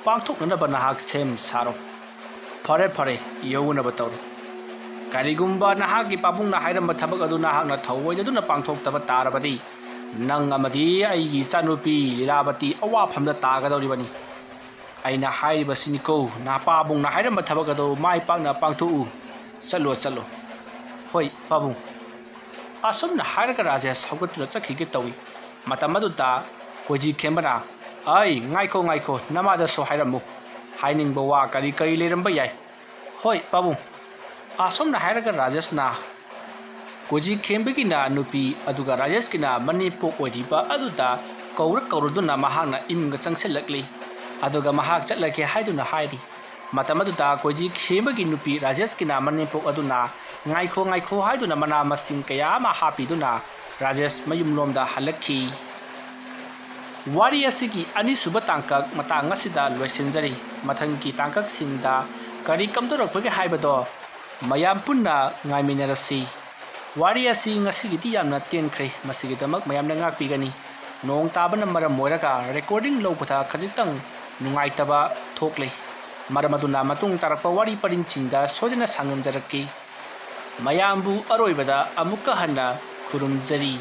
ꯄꯥꯡꯊꯣꯛꯅꯅꯕ ꯅꯍꯥꯛ ꯁꯦꯝ ꯁꯥꯔꯣ꯫" "ꯐꯔꯦ, ꯐꯔꯦ, ꯌꯧꯅꯕ ꯇꯧꯔꯣ꯫ ꯀꯔꯤꯒꯨꯝꯕ ꯅꯍꯥꯛꯀꯤ ꯄꯥꯕꯨꯡꯅ ꯍꯥꯏꯔꯝꯕ ꯊꯕꯛ ꯑꯗꯨ ꯅꯍꯥꯛꯅ ꯊꯧꯑꯣꯏꯗꯗꯨꯅ ꯄꯥꯡꯊꯣꯛꯇꯕ ꯇꯥꯔꯕꯗꯤ, ꯅꯪ ꯑꯃꯗꯤ ꯑꯩꯒꯤ ꯏꯆꯥꯅꯨꯄꯤ ꯂꯤꯂꯥꯕꯇꯤ ꯑꯋꯥꯐꯝꯗ ꯇꯥꯒꯗꯧꯔꯤꯕꯅꯤ꯫ ꯑꯩꯅ ꯍꯥꯏꯔꯤꯕꯁꯤꯅꯤꯀꯣ, ꯅꯄꯥꯕꯨꯡꯅ ꯍꯥꯏꯔꯝꯕ ꯊꯕꯛ ꯑꯗꯨ ꯃꯥꯏ ꯄꯥꯛꯅ ꯄꯥꯡꯊꯣꯛꯎ꯫ ꯆꯠꯂꯣ, ꯆꯠꯂꯣ꯫" "ꯍꯣꯏ, ꯄꯥꯕꯨꯡ꯫" ꯑꯁꯨꯝꯅ ꯍꯥꯏꯔꯒ ꯔꯥꯖꯦꯁ ꯍꯧꯒꯠꯇꯨꯅ ꯆꯠꯈꯤꯒꯦ ꯇꯧꯏ꯫ ꯃꯇꯝ ꯑꯗꯨꯗ ꯀꯣꯏꯖꯤ ꯈꯦꯝꯕꯅ, "ꯑꯩ, ꯉꯥꯏꯈꯣ, ꯉꯥꯏꯈꯣ, ꯅꯃꯥꯗꯁꯨ ꯍꯥꯏꯔꯝꯃꯨ꯫ ꯍꯥꯏꯅꯤꯡꯕ ꯋꯥ ꯀꯔꯤ ꯀꯔꯤ ꯂꯩꯔꯝꯕ ꯌꯥꯏ꯫" "ꯍꯣꯏ, ꯄꯥꯕꯨꯡ꯫" ꯑꯁꯨꯝꯅ ꯍꯥꯏꯔꯒ ꯔꯥꯖꯦꯁꯅ ꯀꯣꯏꯖꯤ ꯈꯦꯝꯕꯒꯤꯅ ꯅꯨꯄꯤ ꯑꯗꯨꯒ ꯔꯥꯖꯦꯁꯀꯤꯅ ꯃꯅꯦꯝꯄꯣꯛ ꯑꯣꯏꯔꯤꯕ ꯑꯗꯨꯗ ꯀꯧꯔ ꯀꯧꯔꯗꯨꯅ ꯃꯍꯥꯛꯅ ꯏꯃꯨꯡꯗ ꯆꯪꯁꯤꯜꯂꯛꯂꯤ꯫ ꯑꯗꯨꯒ ꯃꯍꯥꯛ ꯆꯠꯂꯒꯦ ꯍꯥꯏꯗꯨꯅ ꯍꯥꯏꯔꯤ꯫ ꯃꯇꯝ ꯑꯗꯨꯗ ꯀꯣꯏꯖꯤ ꯈꯦꯝꯕꯒꯤ ꯅꯨꯄꯤ ꯔꯥꯖꯦꯁꯀꯤꯅ ꯃꯅꯦꯝꯄꯣꯛ ꯑꯗꯨꯅ "ꯉꯥꯏꯈꯣ, ꯉꯥꯏꯈꯣ" ꯍꯥꯏꯗꯨꯅ ꯃꯅꯥ ꯃꯁꯤꯡ ꯀꯌꯥ ꯑꯃ ꯍꯥꯞꯄꯤꯗꯨꯅ ꯔꯥꯖꯦꯁ ꯃꯌꯨꯝꯂꯣꯝꯗ ꯍꯜꯂꯛꯈꯤ꯫ ꯋꯥꯔꯤ ꯑꯁꯤꯒꯤ ꯑꯅꯤꯁꯨꯕ ꯇꯥꯡꯀꯛ ꯃꯇꯥꯡ ꯑꯁꯤꯗ ꯂꯣꯏꯁꯤꯟꯖꯔꯤ꯫ ꯃꯊꯪꯒꯤ ꯇꯥꯡꯀꯛꯁꯤꯡꯗ ꯀꯔꯤ ꯀꯝꯗꯧꯔꯛꯄꯒꯦ ꯍꯥꯏꯕꯗꯣ ꯃꯌꯥꯝ ꯄꯨꯟꯅ ꯉꯥꯏꯃꯤꯟꯅꯔꯁꯤ꯫ ꯋꯥꯔꯤ ꯑꯁꯤ ꯉꯁꯤꯒꯤꯗꯤ ꯌꯥꯝꯅ ꯇꯦꯟꯈ꯭ꯔꯦ꯫ ꯃꯁꯤꯒꯤꯗꯃꯛ ꯃꯌꯥꯝꯅ ꯉꯥꯛꯄꯤꯒꯅꯤ꯫ ꯅꯣꯡ ꯇꯥꯕꯅ ꯃꯔꯝ ꯑꯣꯏꯔꯒ recording ꯂꯧꯕꯗ ꯈꯖꯤꯛꯇꯪ ꯅꯨꯡꯉꯥꯏꯇꯕ ꯊꯣꯛꯂꯦ꯫ ꯃꯔꯝ ꯑꯗꯨꯅ ꯃꯇꯨꯡ ꯇꯥꯔꯛꯄ ꯋꯥꯔꯤ ꯄꯔꯤꯡꯁꯤꯡꯗ ꯁꯣꯏꯗꯅ ꯁꯥꯡꯂꯝꯖꯔꯛꯀꯦ꯫ ꯃꯌꯥꯝꯕꯨ ꯑꯔꯣꯏꯕꯗ ꯑꯃꯨꯛꯀ ꯍꯟꯅ ꯈꯨꯔꯨꯝꯖꯔꯤ꯫